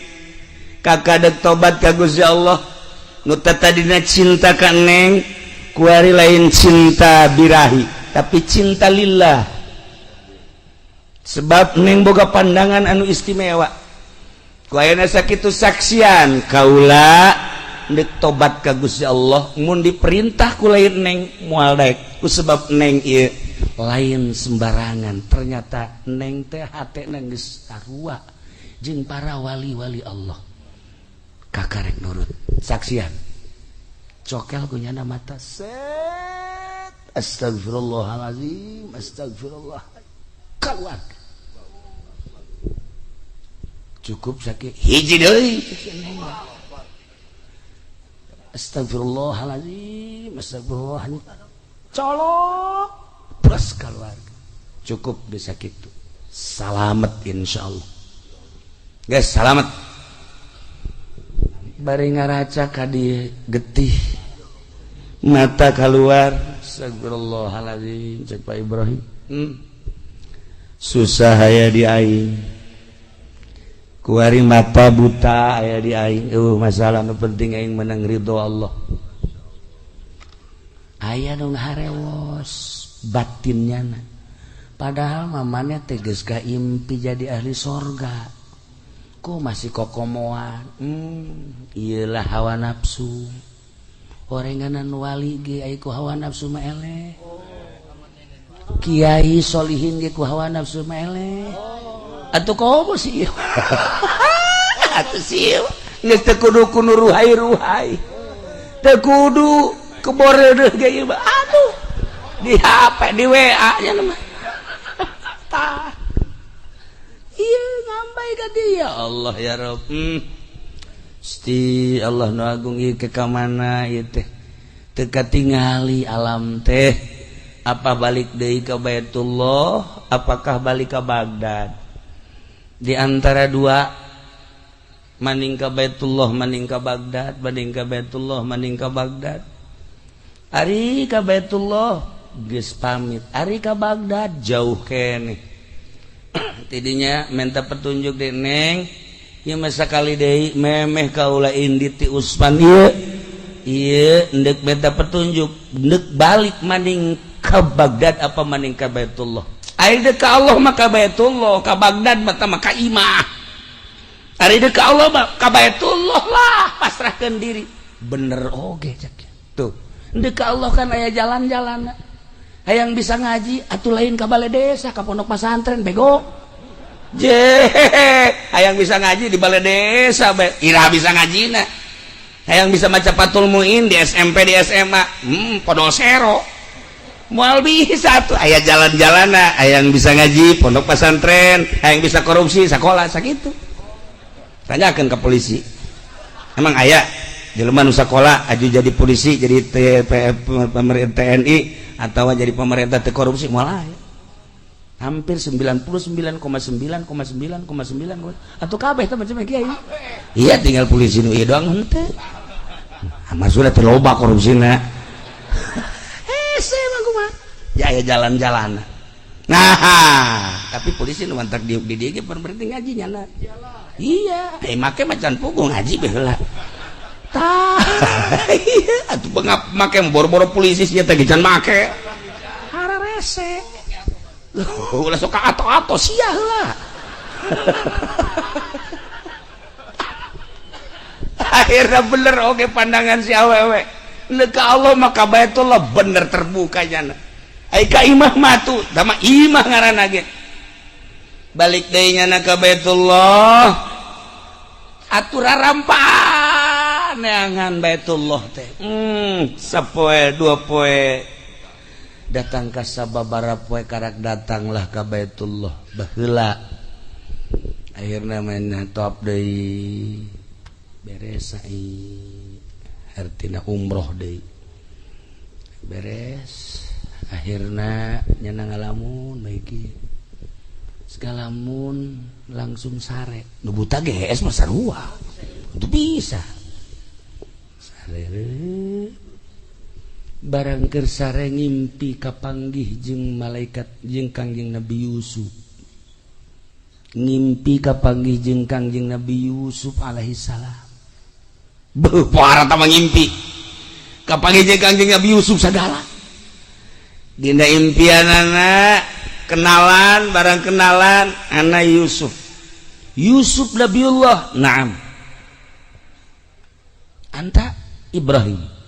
kakak dek tobat ka Gusti Allah nu tadina cinta ka neng kuari lain cinta birahi tapi cinta lillah. Sebab neng boga pandangan anu istimewa. Ku ayeuna sakitu saksian kaula ndek tobat ka Gusti Allah mun diperintah ku lain neng moal daek ku sebab neng ieu lain sembarangan. Ternyata neng teh hatena geus sarua jeung para wali-wali Allah. Kakarek nurut saksian cokel ku nyana mata set astagfirullahalazim astagfirullah keluar cukup sakit hiji deui. Astagfirullahaladzim, astagfirullahaladzim, colok, plus keluarga, cukup bisa gitu, salamet insyaallah, guys salamet. Bari ngaraca ka di getih, mata keluar, astagfirullahaladzim, cek Pak Ibrahim, susah aya di aing. Kuari mata buta aya di aing, masalah nu penting aing menang ridho Allah. Aya nu harewos batinnya na. Padahal mamanya teh geus kaimpi jadi ahli sorga. Ku masih kokomoan. Iyalah hawa nafsu. Orenganan wali ge ai ku hawa nafsu mah eleh. Kiai solihin ge ku hawa nafsu mah eleh. Atuh komo sih. Atuh sih. Geus teu kudu kudu ruhai-ruhai. Teu kudu keboreudeuh ge ieu mah. Aduh. Di HP, di WA nya mah. Tah. Ieu ngambai ka dia. Allah ya Rabb. Gusti Allah nu agung ieu ke ka mana ieu teh. Teu katingali alam teh, apa balik deui ka Baitullah, apakah balik ke Baghdad? Di antara dua, maning ka Baitullah, maning ka Baghdad, maning ka Baitullah, maning ka Baghdad. Ari ka Baitullah geus pamit, ari ka Baghdad jauh keneh. Tidinya minta petunjuk deh, Neng. Ieu mah sakali deui memeh kaula indit ti Usman ieu. Ieu endek minta petunjuk, endek balik maning ka Baghdad apa maning ka Baitullah? Ari deuk ka Allah mah ka Baitullah, ka Baghdad mah mah ka imah. Ari deuk ka Allah mah ka Baitullah lah, pasrahkeun diri. Bener oge cek. Tuh. Endek ka Allah kan aya jalan-jalan. Hayang bisa ngaji atuh lain ka balai desa, ka pondok pesantren, bego. Je, hayang bisa ngaji di balai desa bae, ira bisa ngajina. Hayang bisa maca Fathul Muin di SMP, di SMA, podol sero. Moal bisa tuh, aya jalan-jalan, hayang bisa ngaji pondok pesantren, hayang bisa korupsi sekolah sakitu. Tanyakan ke polisi. Emang aya jelema nu sakola aju jadi polisi, jadi pemerintah TNI atau jadi pemerintah teu korupsi? Moal aya. Hampir 99,9,9,9 atau kabeh teh macam kiai. Iya, tinggal polisi nu ieu doang henteu. Maksudnya teu loba korupsina. Hese mah kumaha? Ya aya jalan-jalan. Nah, tapi polisi nu mantak diuk di dieu ge berarti ngaji nyana. Iya, eh make macan pugu ngaji baheula. Tah, iya, atuh bengap make boro-boro polisi sia teh can make. Hararese. Ulah sok ato-ato sia heula. Akhirnya bener oke pandangan si awewe. Leka Allah maka Baitullah bener terbuka jana. Ai ka imah matu, tama imah ngaranna ge. Balik deui nyana ka Baitullah. Atur rampa neangan Baitullah teh. Sapoe dua poe datang ka sababara poe karak datanglah ka Baitullah baheula. Akhirna main top deui, beres sa'i, artina umroh deui beres. Akhirna nyana ngalamun bae kieu, segalamun langsung sare. Nu buta ge hees mah sarua itu bisa sare. Barang keur sare ngimpi kapanggih jeung malaikat, jeung Kangjeng Nabi Yusuf. Ngimpi kapanggih jeung Kangjeng Nabi Yusuf alaihi salam. Beuh, pohara tah ngimpi kapanggih jeung Kangjeng Nabi Yusuf sagala. Dina impianana kenalan, barang kenalan, ana Yusuf. Yusuf Nabiullah, naam. Anta Ibrahim.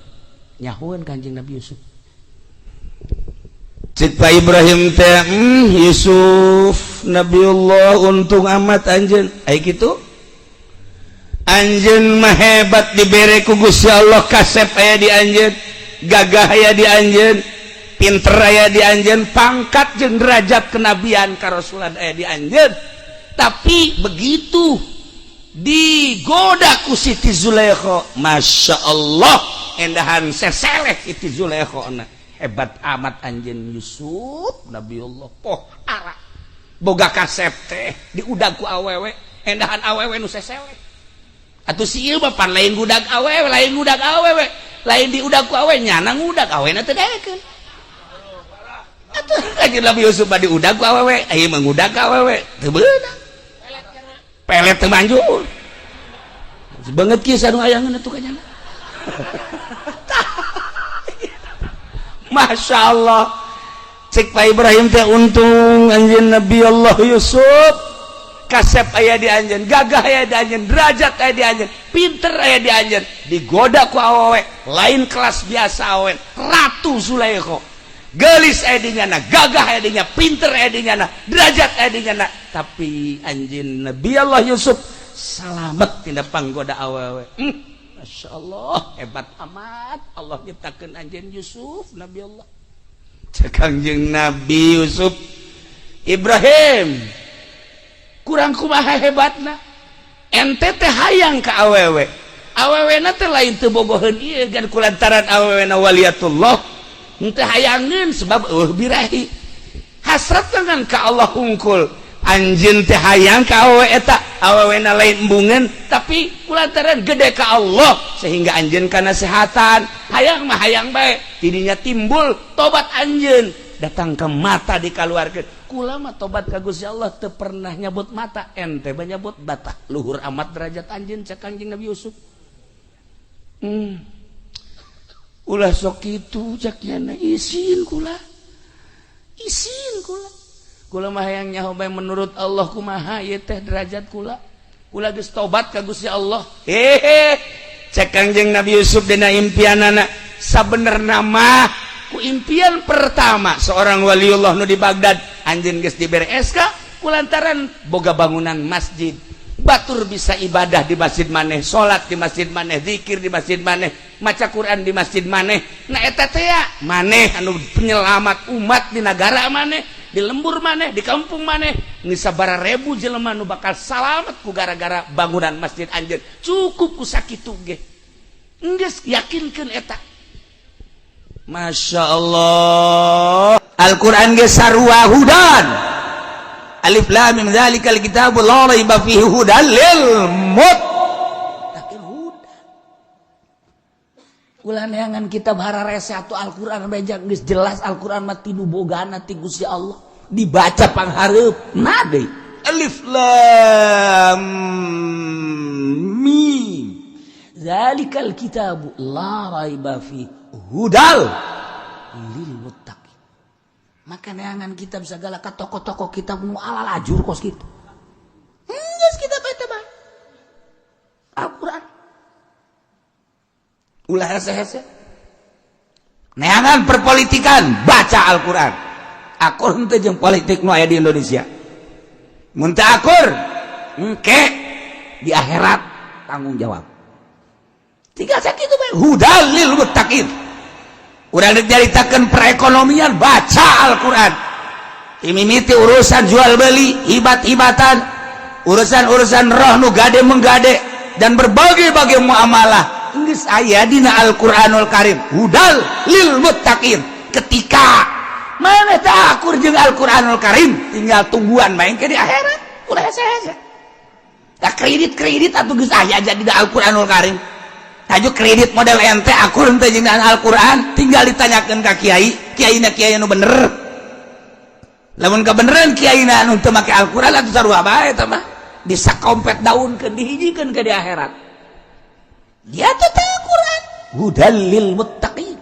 Nyahuan Kanjeng Nabi Yusuf. Cek Pak Ibrahim teh, Yusuf Nabiullah, untung amat anjeun. Ai kitu? Anjeun mah hebat, dibere ku Gusti Allah kasep aya di anjeun, gagah aya di anjeun, pinter aya di anjeun, pangkat jeung derajat kenabian karasulan aya di anjeun. Tapi begitu digoda ku Siti Zulaikha, Masya Allah, endahan seseleh Siti Zulaikha na. Hebat amat anjeun Yusuf Nabiullah, poh ara boga kasep teh diudag ku awewe, endahan awewe nu seseleh. Atuh si ieu mah pan lain gudag awewe, lain gudag awewe, lain diudag ku awewe, nyana ngudag awena teu daekeun. Atuh Kanjeng Nabi Yusuf mah diudag ku awewe, ieu mah ngudag ka awewe teu beunang. Pelet teu manjur. Banget kieu sanu ayangan atuh kanyana. Masya Allah, cek Pak Ibrahim teh, untung anjeun Nabi Allah Yusuf, kasep aya di anjeun, gagah aya di anjeun, derajat aya di anjeun, pinter aya di anjeun, digoda ku awewe lain kelas biasa awewe, Ratu Zulaikha. Gelis aya di nyana, gagah aya di nyana, pinter aya di nyana, derajat aya di nyana, tapi anjeun Nabi Allah Yusuf salamet tina panggoda awewe. Masya Allah, hebat amat Allah nyiptakeun anjeun Yusuf Nabi Allah. Cek Kangjeng Nabi Yusuf, Ibrahim, kurang kumaha hebatna ente teh hayang ka awewe. Awewena teh lain teu bogoheun ieu gan kulantaran awewena waliatullah henteu hayangeun sebab eueuh birahi. Hasrat kan ka Allah hungkul. Anjeun teh hayang ka awewe eta, awewena lain embungeun tapi kulantaran gede ka Allah sehingga anjeun kana sehatan, hayang mah hayang bae. Tidinya timbul tobat anjeun datang ke mata dikaluarkeun. Kula mah tobat ka Gusti Allah teu pernah nyabut mata, ente mah nyabut batah. Luhur amat derajat anjeun cek Kanjeng Nabi Yusuf. Ulah sok kitu cek nyana isin kula. Isin kula. Kula mah hayang nyaho bae menurut Allah kumaha ieu teh derajat kula. Kula geus tobat ka Gusti Allah. Hehe. Cek Kanjeng Nabi Yusuf dina impianana sabenerna mah ku impian pertama seorang waliullah nu di Baghdad anjeun geus dibere SK kulantaran boga bangunan masjid. Batur bisa ibadah di masjid maneh, salat di masjid maneh, zikir di masjid maneh, maca Quran di masjid maneh. Nah eta teh ya maneh anu penyelamat umat di negara maneh, di lembur maneh, di kampung maneh. Geus sabaraha ribu jelema nu bakal salamet ku gara-gara bangunan masjid anjeun. Cukup ku sakitu ge. Geus yakinkeun eta. Masya Allah. Al-Quran ge sarua hudan. Alif lam mim dzalikal kitabul la raiba fihi hudal lil muttaqin. Hudan. Ulah neangan kitab hararese atau Al-Qur'an beja geus jelas Al-Qur'an mah ti nu bogana ti Gusti Allah. Dibaca panghareup na deui. Alif lam mim dzalikal kitabu la raiba fihi hudal lil muttaqin. Maka neangan kitab segala ka toko-toko kitab nu ala lajur kos kitu. Geus kitab eta mah. Al-Qur'an. Ulah hese-hese. Neangan perpolitikan, baca Al-Qur'an. Akur henteu jeung politik nu aya di Indonesia? Mun teu akur, engke di akhirat tanggung jawab. Tinggal sakitu bae hudal lil muttaqin. Urang dicaritakeun perekonomian, baca Al-Qur'an. Imimiti urusan jual beli, hibat-hibatan, urusan-urusan roh nu gade menggade dan berbagai-bagai muamalah. Geus aya dina Al-Qur'anul Karim. Hudal lil muttaqin. Ketika mana tak akur jeung Al-Qur'anul Karim, tinggal tungguan main ke di akhirat. Ulah hese-hese. Tah kredit-kredit atuh geus aya jadi di Al-Qur'anul Karim. Taju kredit model ente akur henteu jeung Al-Qur'an, tinggal ditanyakeun ka kiai, kiaina kiai nu bener. Lamun kebeneran kiaina anu teu make Al-Qur'an atuh sarua bae eta mah. Disakompet daunkeun dihijikeun ke di akhirat. Dia tuh teh Al-Qur'an hudal lil muttaqin.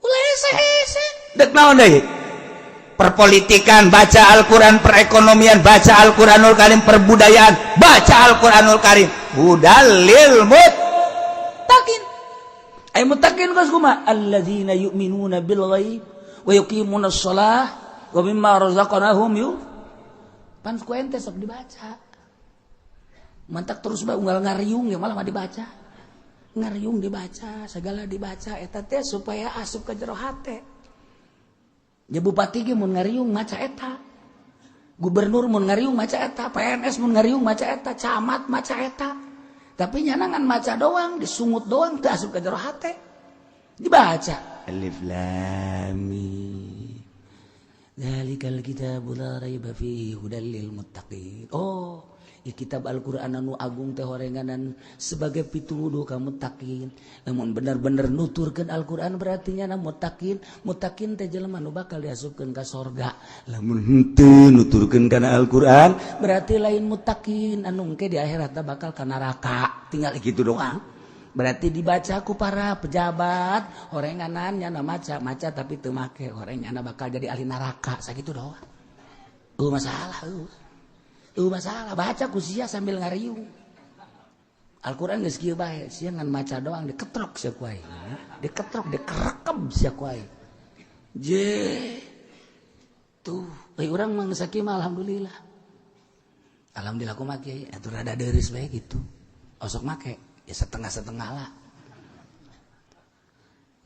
Ulah hese-hese. Dek naon deui? Perpolitikan baca Al-Qur'an, perekonomian baca Al-Qur'anul Karim, perbudayaan baca Al-Qur'anul Karim. Hudal lil muttaqin. Ay muttaqin geus kumaha? Alladzina yu'minuna bil ghaib wa yuqimuna shalah wa mimma razaqnahum yu. Pan ku ente sok dibaca. Mantak terus bae unggal ngariung ya malah mah dibaca. Ngariung dibaca, segala dibaca eta teh supaya asup ke jero hate. Ya bupati ge mun ngariung maca eta. Gubernur mun ngariung maca eta, PNS mun ngariung maca eta, camat maca eta. Tapi nyanangan maca doang, disungut doang teu asup ke jero hate. Dibaca. Alif lam mim. Dzalikal kitabu la raiba fihi hudal lil muttaqin. Oh, kitab Al-Qur'an anu agung teh horenganan sebagai pituduh ka muttaqin. Lamun bener-bener nuturkeun Al-Qur'an berarti nyana muttaqin. Muttaqin teh jelema nu bakal diasupkeun ka sorga. Lamun henteu nuturkeun kana Al-Qur'an berarti lain muttaqin anu engke di akhirat bakal ka neraka. Tinggal gitu doang. Berarti dibaca ku para pejabat horenganan nyana maca maca tapi teu make horeng nyana bakal jadi ahli neraka sakitu doang. Masalah masalah baca ku sia sambil ngariung. Al-Qur'an geus kieu bae, sia ngan maca doang diketrok sia ku aing. Diketrok, dikerekeb sia ku aing. Je. Tuh, euy urang mah geus sakieu mah alhamdulillah. Alhamdulillah kumaha kiai, atuh rada deureus bae gitu. Osok make ya setengah-setengah lah.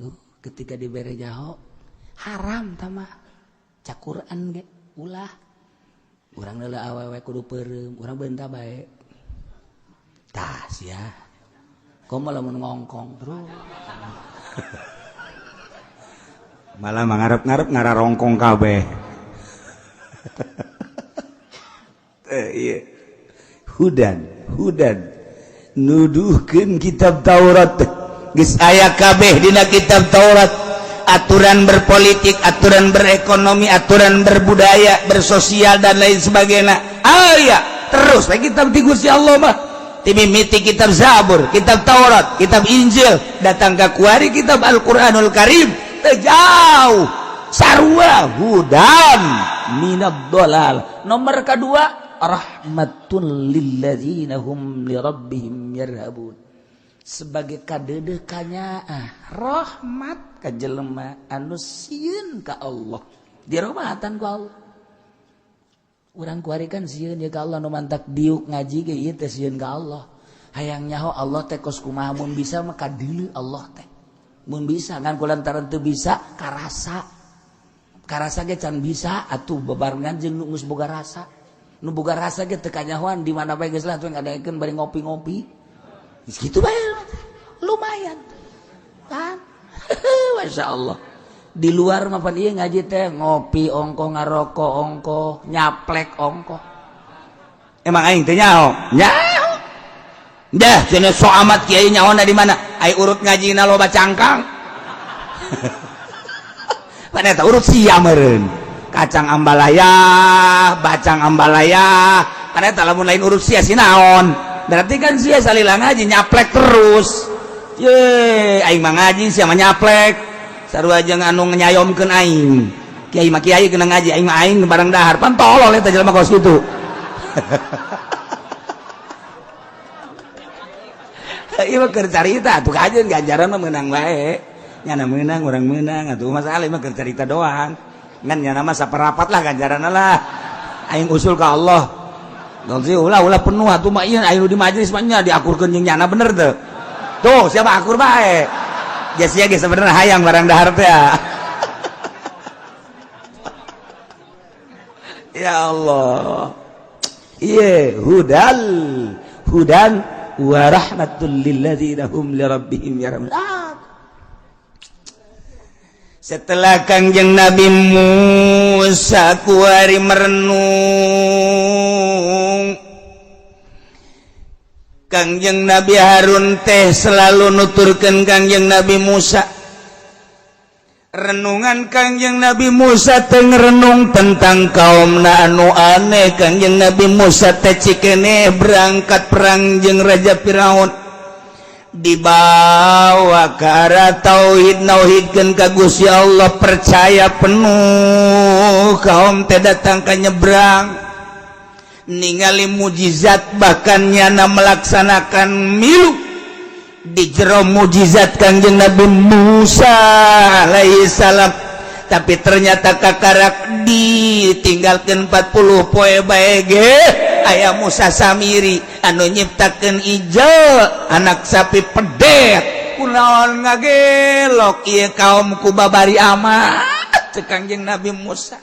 Tuh, ketika dibere jaho haram tama cak Quran ge ulah. Urang leula awewe kudu peureum, urang beunta bae. Tah sia. Komo lamun ngongkong terus. Malah mangarep-ngarep ngararongkong kabeh. Iya. Hudan, hudan. Nuduhkeun kitab Taurat. Geus aya kabeh dina kitab Taurat. Aturan berpolitik, aturan berekonomi, aturan berbudaya, bersosial dan lain sebagainya. Aya terus we kitab ti Gusti Allah mah. Ti mimiti kitab Zabur, kitab Taurat, kitab Injil, datang ka kuari kitab Al-Qur'anul Karim. Teu jauh. Sarua hudan minad dolal. Nomor kedua, rahmatun lilladzina hum li rabbihim yarhabun. Sebagai kadeudeuh kanyaah, rahmat ka jelema anu sieun ka Allah. Dirahmatan ku Allah. Urang kuari kan sieun ya ka Allah, nu mantak diuk ngaji ge ieu teh sieun ka Allah. Hayang nyaho Allah teh kos kumaha, mun bisa mah kadeuleu Allah teh. Mun bisa ngan kulantaran teu bisa karasa. Karasa ge can bisa atuh bebarengan jeung nu geus boga rasa. Nu boga rasa ge teu kanyahoan di mana bae geus lah tuh ngadaekeun bari ngopi-ngopi. Gitu bae. Lumayan. Kan? Masya Allah. Di luar mah pan ieu ngaji teh ngopi ongko, ngarokok ongko, nyaplek ongko. Emang aing teh nyaho? Nyaho. Dah, cenah sok amat kiai nyaho di mana? Ai urut ngajina loba cangkang. Pan eta urut sia meureun. Kacang ambalaya, bacang ambalaya. Pan eta lamun lain urut sia si naon? Berarti kan sia salila ngaji nyaplek terus. Ye, aing mah ngaji sia mah nyaplek. Sarua jeung anu nyayomkeun aing. Kiai mah kiai kena ngaji, aing mah aing barang dahar. Pan tolol eta jelema kos kitu. Ieu mah keur carita atuh kajeun ganjaran mah meunang bae. Nyana meunang, urang meunang atuh masalah mah keur carita doang. Ngan nyana mah saperapat lah ganjaranna lah. Aing usul ka Allah. Dong sih ulah ulah penuh atuh mah ieu aing nu di majelis mah nya diakurkeun jeung nyana bener teu. Tuh siapa akur bae. Ya sia ge sebenarnya hayang barang dahar teh. Ya Allah. Ieu hudal hudan wa rahmatul lilladzina hum li rabbihim yarhamun. Setelah Kangjeng Nabi Musa kuari merenung, Kangjeng Nabi Harun teh selalu nuturkeun Kangjeng Nabi Musa. Renungan Kangjeng Nabi Musa teh ngerenung tentang kaumna anu aneh. Kangjeng Nabi Musa teh cikene berangkat perang jeung Raja Firaun, dibawa ke arah tauhid, nauhidkeun ka Gusti Allah, percaya penuh. Kaum teh datang ka nyebrang ningali mujizat, bahkan nyana melaksanakan milu di jero mujizat Kangjeng Nabi Musa alaihi salam. Tapi ternyata kakarak ditinggalkan 40 poe bae ge aya Musa Samiri anu nyiptakeun ijo anak sapi pedet. Kunaon ngagelok ieu kaum ku babari amat cek Kangjeng Nabi Musa.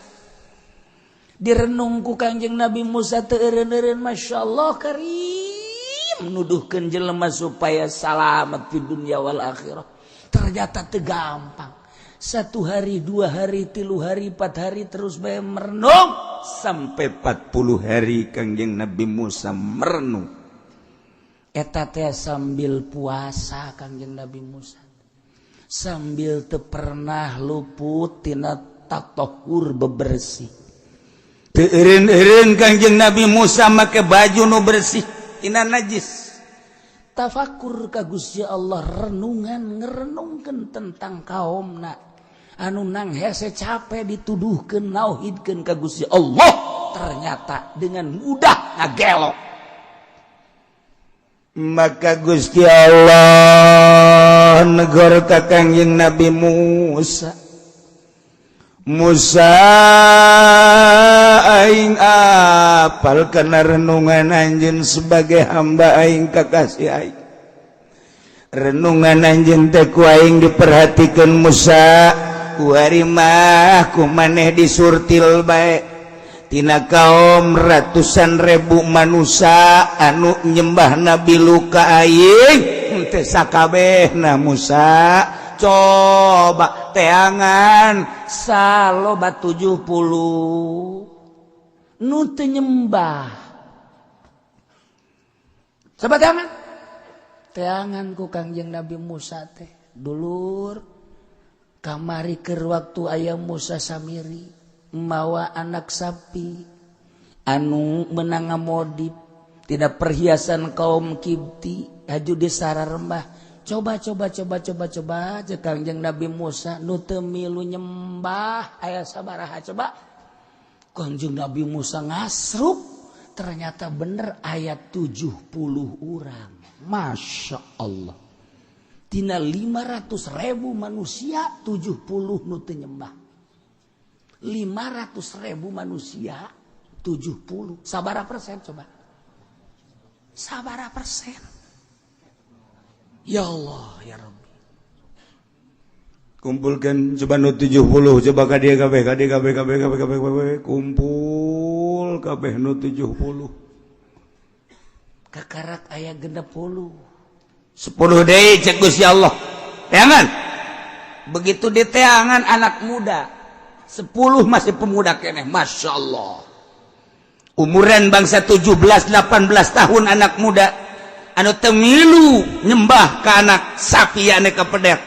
Direnung ku Kangjeng Nabi Musa teu eureun-eureun, masyaallah karim, nuduhkeun jelema supaya salamat di dunia wal akhirah. Ternyata teu gampang. 1 hari, 2 hari, 3 hari, 4 hari terus bae merenung sampai 40 hari Kangjeng Nabi Musa merenung. Eta teh sambil puasa Kangjeng Nabi Musa, sambil teu pernah luput tina tatahur bebersih. Teu eureun-eureun Kangjeng Nabi Musa make baju nu bersih tina najis. Tafakur ka Gusti Allah, renungan ngerenungkeun tentang kaumna anu nang hese capek dituduhkeun nauhidkeun ka Gusti Allah, ternyata dengan mudah ngagelok. Maka Gusti Allah negor ka Kangjeng Nabi Musa, Musa aing apal kana renungan anjeun sebagai hamba aing kakasih aing. Renungan anjeun teh ku aing diperhatikeun Musa. Kuari mah ku maneh disurtil bae tina kaum ratusan ribu manusia anu nyembah Nabi Luka aing. Lain teh sakabehna Musa, coba teangan saloba 70 nu teu nyembah. Coba teangan, teangan ku Kangjeng Nabi Musa teh dulur kamari keur waktu aya Musa Samiri mawa anak sapi anu menang ngamodip tidak perhiasan kaum Kibti haju di sararembah. Coba coba coba coba coba cek Kangjeng Nabi Musa nu teu milu nyembah aya sabaraha coba. Kangjeng Nabi Musa ngasruk, ternyata bener ayat 70 orang. Masya Allah, tina 500.000 manusia 70 nu teu nyembah. 500.000 manusia 70, sabaraha persen coba? Sabaraha persen? Ya Allah ya Rabbi. Kumpulkan coba nu 70, coba ka dieu kabeh, ka dieu kabeh, kabeh kabeh kabeh kabeh, kumpul kabeh nu 70. Kakarak aya 60. 10 deui cek Gusti Allah. Teangan. Begitu diteangan anak muda 10 masih pemuda keneh, Masya Allah. Umuran bangsa 17 18 tahun anak muda anu teu milu nyembah ka anak sapi anu kapedet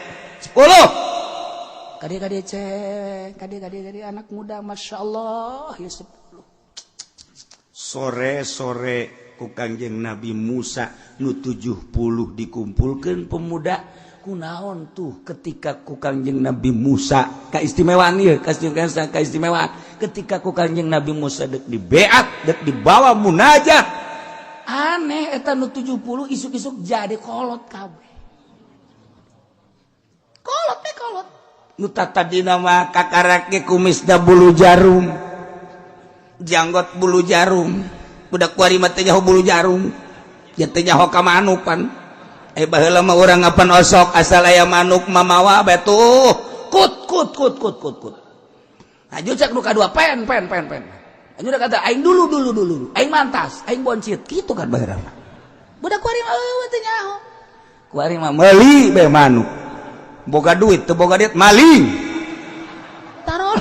10. Kade kade cek, kade kade kade anak muda, Masya Allah ya 10. Sore-sore ku Kangjeng Nabi Musa nu 70 dikumpulkan pemuda. Kunaon tuh ketika ku Kangjeng Nabi Musa keistimewaan ieu, keistimewaan ketika ku Kangjeng Nabi Musa dek dibeat, dek dibawa munajat, aneh eta nu 70 isuk-isuk jadi kolot kabeh. Kolot teh kolot. Nu tadina mah kakarak ge kumisna bulu jarum, janggot bulu jarum. Budak kuari mah teu nyaho bulu jarum, ya teu nyaho ka manuk pan. Baheula mah urang ngapan osok asal aya manuk mamawa bae tuh kut kut kut kut kut kut. Aju cek nu kadua pen pen pen pen. Aju udah kata aing dulu dulu dulu, aing mantas, aing boncit gitu kan baheula mah. Budak kuari mah eueuh teu nyaho. Kuari mah meuli bae manuk. Boga duit teu boga duit maling. Taruh.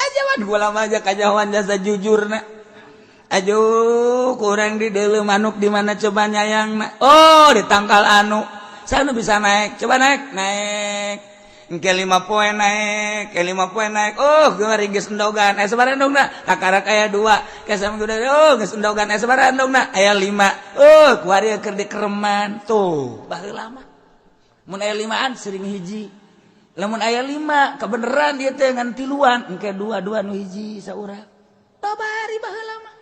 Aja mah gua lama aja kanyahoan jasa jujurna. Aduh, kurang di deuleu manuk di mana coba nyayang na. Oh, di tangkal anu. Saya nu bisa naik, coba naik, naik. Engke 5 poe naik, ke 5 poe naik. Oh, geus geus endogan. Aya sabaraha endogna? Kakarak aya 2. Ke sama udah, oh, geus endogan. Aya sabaraha endogna? Aya 5. Oh, kuari keur dikereman. Tuh, baheula mah. Mun aya 5an sering hiji. Lamun aya 5, kebeneran dia teh ngan tiluan. Engke 2 2 nu hiji saurang. Babari baheula mah.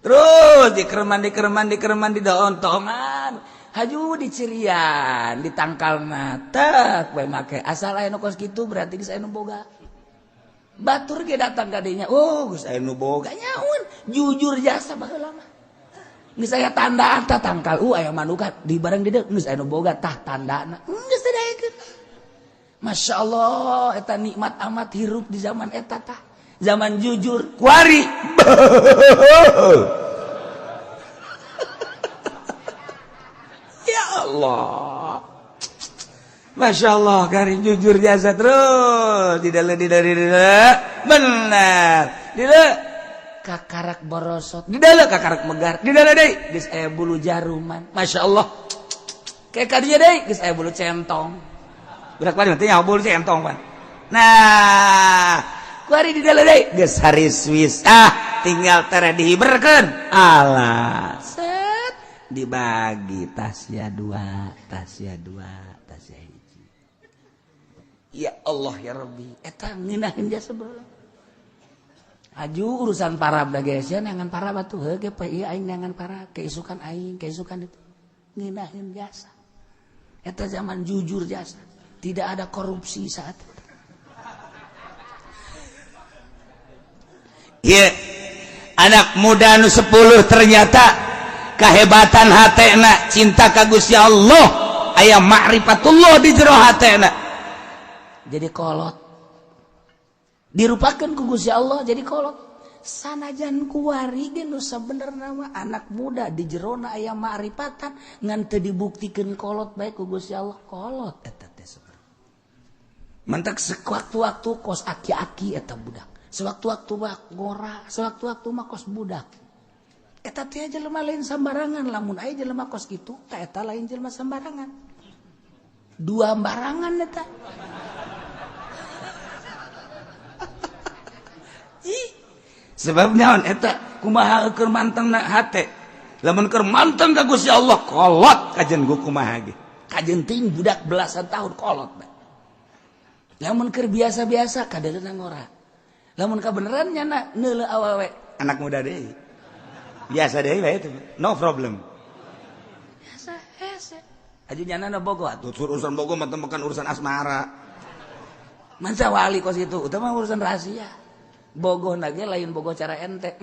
Terus dikereman dikereman dikereman di daon-tongan. Haju dicirian, ditangkalna tek bae make. Asal aya nu kos kitu berarti geus aya nu boga. Batur ge datang ka dinya, oh geus aya nu boga nyaun, jujur jasa baheula mah. Geus aya tandaan tah tangkal, aya manukan di barang di dieu geus aya nu boga tah tandana. Geus teu daekeun. Masya Allah, eta nikmat amat hirup di zaman eta tah. Zaman jujur, kuari. Ya Allah. Masya Allah, garing jujur jasa terus. Di dalam, di dalam, di dalam. Benar. Di dalam kakarak borosot. Di dalam kakarak megar. Di dalam deui geus aya bulu jaruman. Masya Allah. Kayak kadinya deui geus aya bulu centong. Budak bari teh nyaho bulu centong pan. Nah, kuari di dalam deui geus hari Swiss. Ah, tinggal tere dihiberkeun. Alah, set dibagi tasya 2, tasya 2, tasya hiji. Ya Allah ya Rabbi, eta ngeunaheun jasa baheula. Aju urusan parab da geus ya neangan parab atuh heuh ge poe ieu aing neangan parab, keisukan aing, keisukan itu. Ngeunaheun jasa. Eta zaman jujur jasa. Tidak ada korupsi saat itu. Iya, anak muda nu 10 ternyata kehebatan hatena cinta ka Gusti Allah, aya ma'rifatullah di jero hatena. Jadi kolot. Dirupakan ku Gusti Allah jadi kolot. Sanajan kuari ge nu sabenerna mah anak muda di jerona aya ma'rifatan ngan teu dibuktikeun kolot bae ku Gusti Allah kolot eta teh sebenarnya. Mantak sewaktu-waktu kos aki-aki eta budak. Sewaktu-waktu mah ngora, sewaktu-waktu mah kos budak. Eta teh jelema lain sambarangan, lamun aya jelema kos kitu tah eta lain jelema sambarangan. Dua barangan eta. Ih, sebab naon eta kumaha keur manteng na hate. Lamun keur manteng ka Gusti Allah kolot kajen gu kumaha ge. Kajen ting budak belasan tahun kolot bae. Lamun keur biasa-biasa kadeuleuh ngora. Lamun kabeneran nyana neuleuh awewe anak muda deui. Biasa deui bae itu, no problem. Biasa hese. Aju nyana na bogo atuh. Urusan bogo mah bukan urusan asmara. Manca wali kos itu, utama urusan rahasia. Bogoh nage lain bogoh cara ente.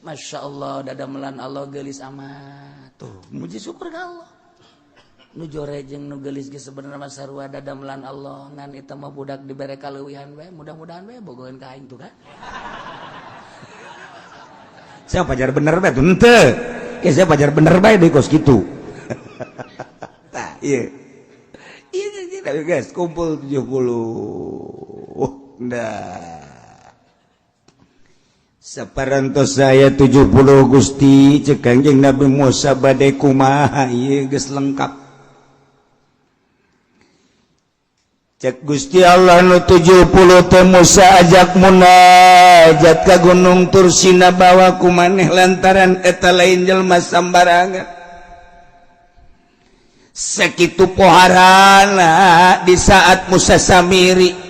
Masya Allah dadamelan Allah geulis amat. Tuh, muji syukur ka Allah. Nu jore jeung nu geulis ge sebenarnya mah sarua dadamelan Allah ngan eta mah budak dibere kaleuwihan bae, mudah-mudahan bae bogoheun ka aing tuh kan. Saya pajar bener bae tuh henteu. Ke saya pajar bener bae deui kos kitu. Tah, ieu. Ieu ieu guys, kumpul 70. Nah. Saparantos saya 70 Gusti cek Kangjeng Nabi Musa bade kumaha ieu geus lengkap. Cek Gusti Allah nu 70 teh Musa ajak munajat ka Gunung Tursina bawa ku maneh lantaran eta lain jelema sambarangan. Sakitu poharana di saat Musa Samiri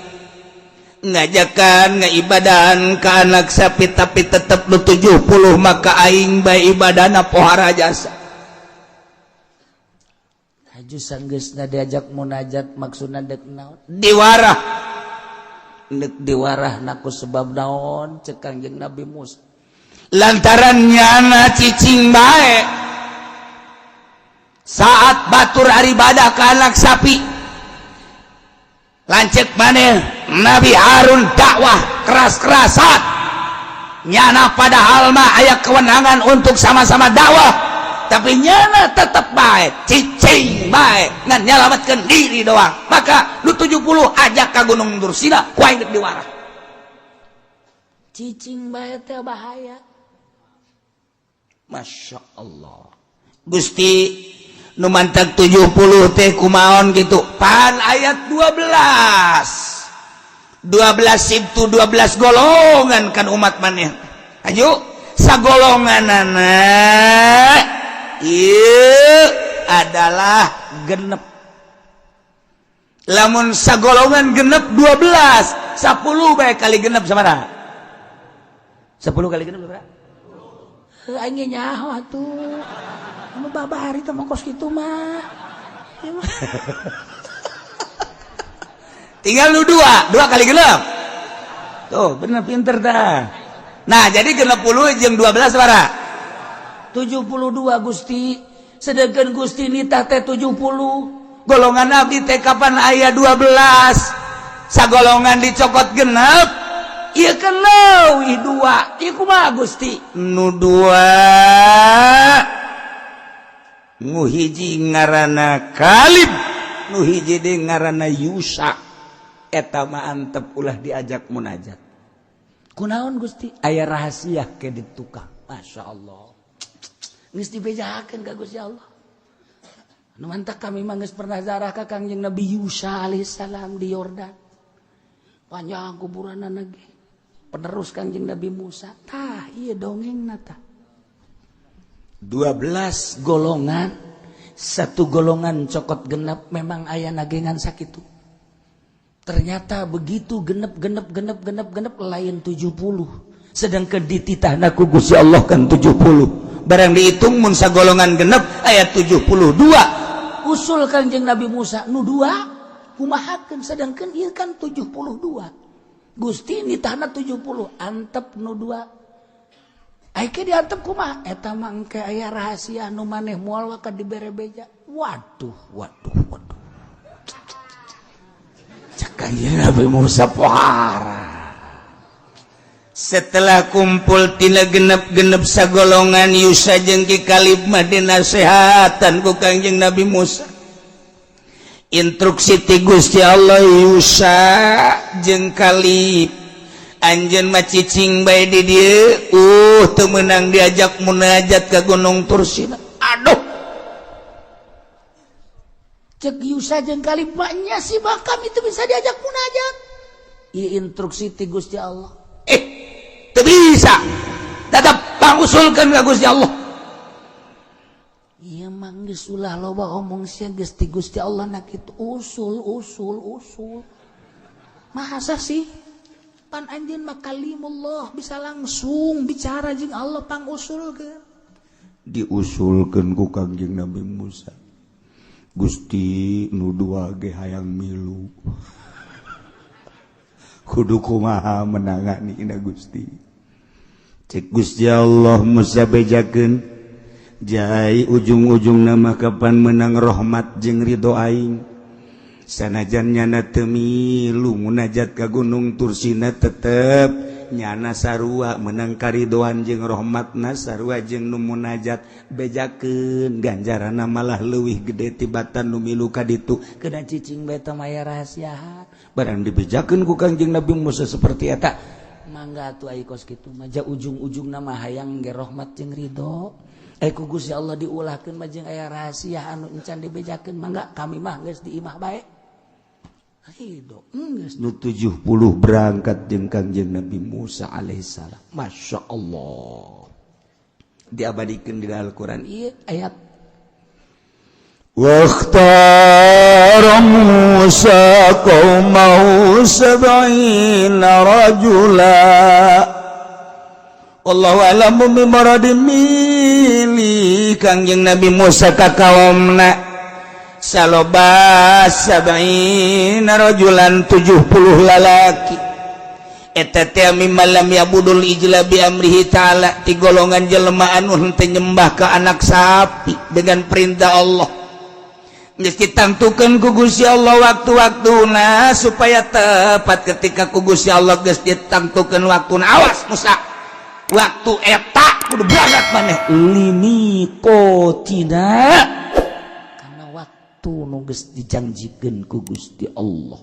ngajakan ngaibadahan ke anak sapi tapi tetep lu 70 maka aing bae ibadana pohara jasa. Haju sanggeusna diajak munajat maksudna deuk naon? Diwarah. Deuk diwarah naku sebab naon cek Kangjeng Nabi Musa. Lantaran nyana cicing bae saat batur aribadah ke anak sapi. Lanceuk maneh Nabi Harun dakwah keras-kerasan nyana padahal mah aya kewenangan untuk sama-sama dakwah tapi nyana tetep bae cicing bae ngan nyalametkeun diri doang. Maka lu 70 ajak ka Gunung Tursina ku aing deuk diwarah. Cicing bae teh bahaya. Masya Allah Gusti nu mantap 70 teh kumaon gitu pan ayat 12 12 itu 12 golongan kan umat maneh ayo sagolonganana ieu adalah genep. Lamun sagolongan genep 12 10 bae kali genep sabaraha? 10 kali genep sabaraha? Heuh aing ge nyaho atuh. Anu babari teh mah kos kitu mah. Tinggal lu 2 kali genep. Tuh, bener pinter dah. Nah, jadi 60 jeung 12 sabaraha? 72 Gusti. Sedangkan Gusti nitah teh 70. Golongan abdi teh kapan aya 12? Sagolongan dicokot genep. Ieu kan leuwih 2. Ieu kumaha Gusti? Nu 2 nu hiji ngaranna Kalib, nu hiji deui ngaranna Yusa. Eta mah antep ulah diajak munajat. Kunaon Gusti? Aya rahasia ke di tukang. Masya Allah. Geus dibejakeun ka Gusti Allah. Nu mantak kami mah geus pernah zarah ka Kangjeng Nabi Yusa alaihissalam di Yordan. Panjang kuburanna ge. Penerus Kangjeng Nabi Musa. Tah ieu dongengna tah. 12 golongan, satu golongan cokot genep memang aya nagengan sakitu. Ternyata begitu genep genep genep genep genep lain 70. Sedangkan dititahna ku Gusti Allah kan 70. Barang dihitung mun sagolongan genep aya 72. Usul Kangjeng Nabi Musa nu 2 kumahakeun sedangkan ieu kan 72. Gusti nitahna 70 antep nu 2. Aike diantep kumaha eta mah engke aya rahasia nu maneh moal ka dibere beja. Waduh waduh waduh. Cek Kangjeng Nabi Musa pohara. Setelah kumpul tina genep-genep sagolongan, Yusa jeung Ki Kalib mah dinasehatan ku Kangjeng Nabi Musa. Instruksi ti Gusti Allah, "Yusa jeung Kalib, anjeun mah cicing bae di dieu, teu meunang diajak munajat ke Gunung Tursina." Aduh, Cek Yusa jeung Kalib, "Nya sih, bah, kami itu bisa diajak munajat. Ieu instruksi ti Gusti Allah." Eh, teu bisa, tetap pangusulkeun ka Gusti Allah. Ieu mah geus ulah loba omong sia, geus ti Gusti Allah na kitu. Usul, usul, usul. Masa sih? Pan anjeun mah kalimullah, bisa langsung bicara jeung Allah, pangusulkeun. Diusulkeun ku Kangjeng Nabi Musa, "Gusti, nu dua ge hayang milu, kudu kumaha menangani ina, Gusti?" Cek Gusti Allah, "Musa, bejakeun jai, ujung-ujung nama kapan menang rahmat jeung ridho aing. Sanajan nyana teu milu munajat ka Gunung Tursina, tetep nyana sarua menang karidoan jeung rahmatna, sarua jeung nu munajat. Bejakeun, ganjaranna malah leuwih gede tibatan nu milu ka ditu." Kena cicing bae teh maya rahasia. Barang dibejakeun ku Kangjeng Nabi Musa seperti eta, Mangga atuh, ai kos kitu mah ja ujung-ujungna mah hayang ge rahmat jeung ridho. Eh, ku Gusti Allah diulahkeun mah jeung aya rahasia anu encan dibejakeun, mangga kami mah geus di imah bae. Ridho geus. Nu 70 berangkat jeung Kangjeng Nabi Musa alaihissalam. Masya Allah, diabadikan di Al-Quran Ieu ayat. واختار موسى قومه 70 رجلا. Allahu a'lamu bimuradi. Milih Kangjeng Nabi Musa ka kaumna saloba sab'ina rajulan, 70 lalaki. Eta teh mimman lam ya'budul ijla bi amrihi ta'ala, ti golongan jelema anu henteu nyembah ka anak sapi dengan perintah Allah. Geus ditangtukeun ku Gusti Allah waktu-waktuna supaya tepat. Ketika ku Gusti Allah geus ditangtukeun waktuna, "Awas Musa, waktu eta kudu berangkat maneh." Limiqatina, karena waktu nu geus dijanjikeun ku Gusti Allah.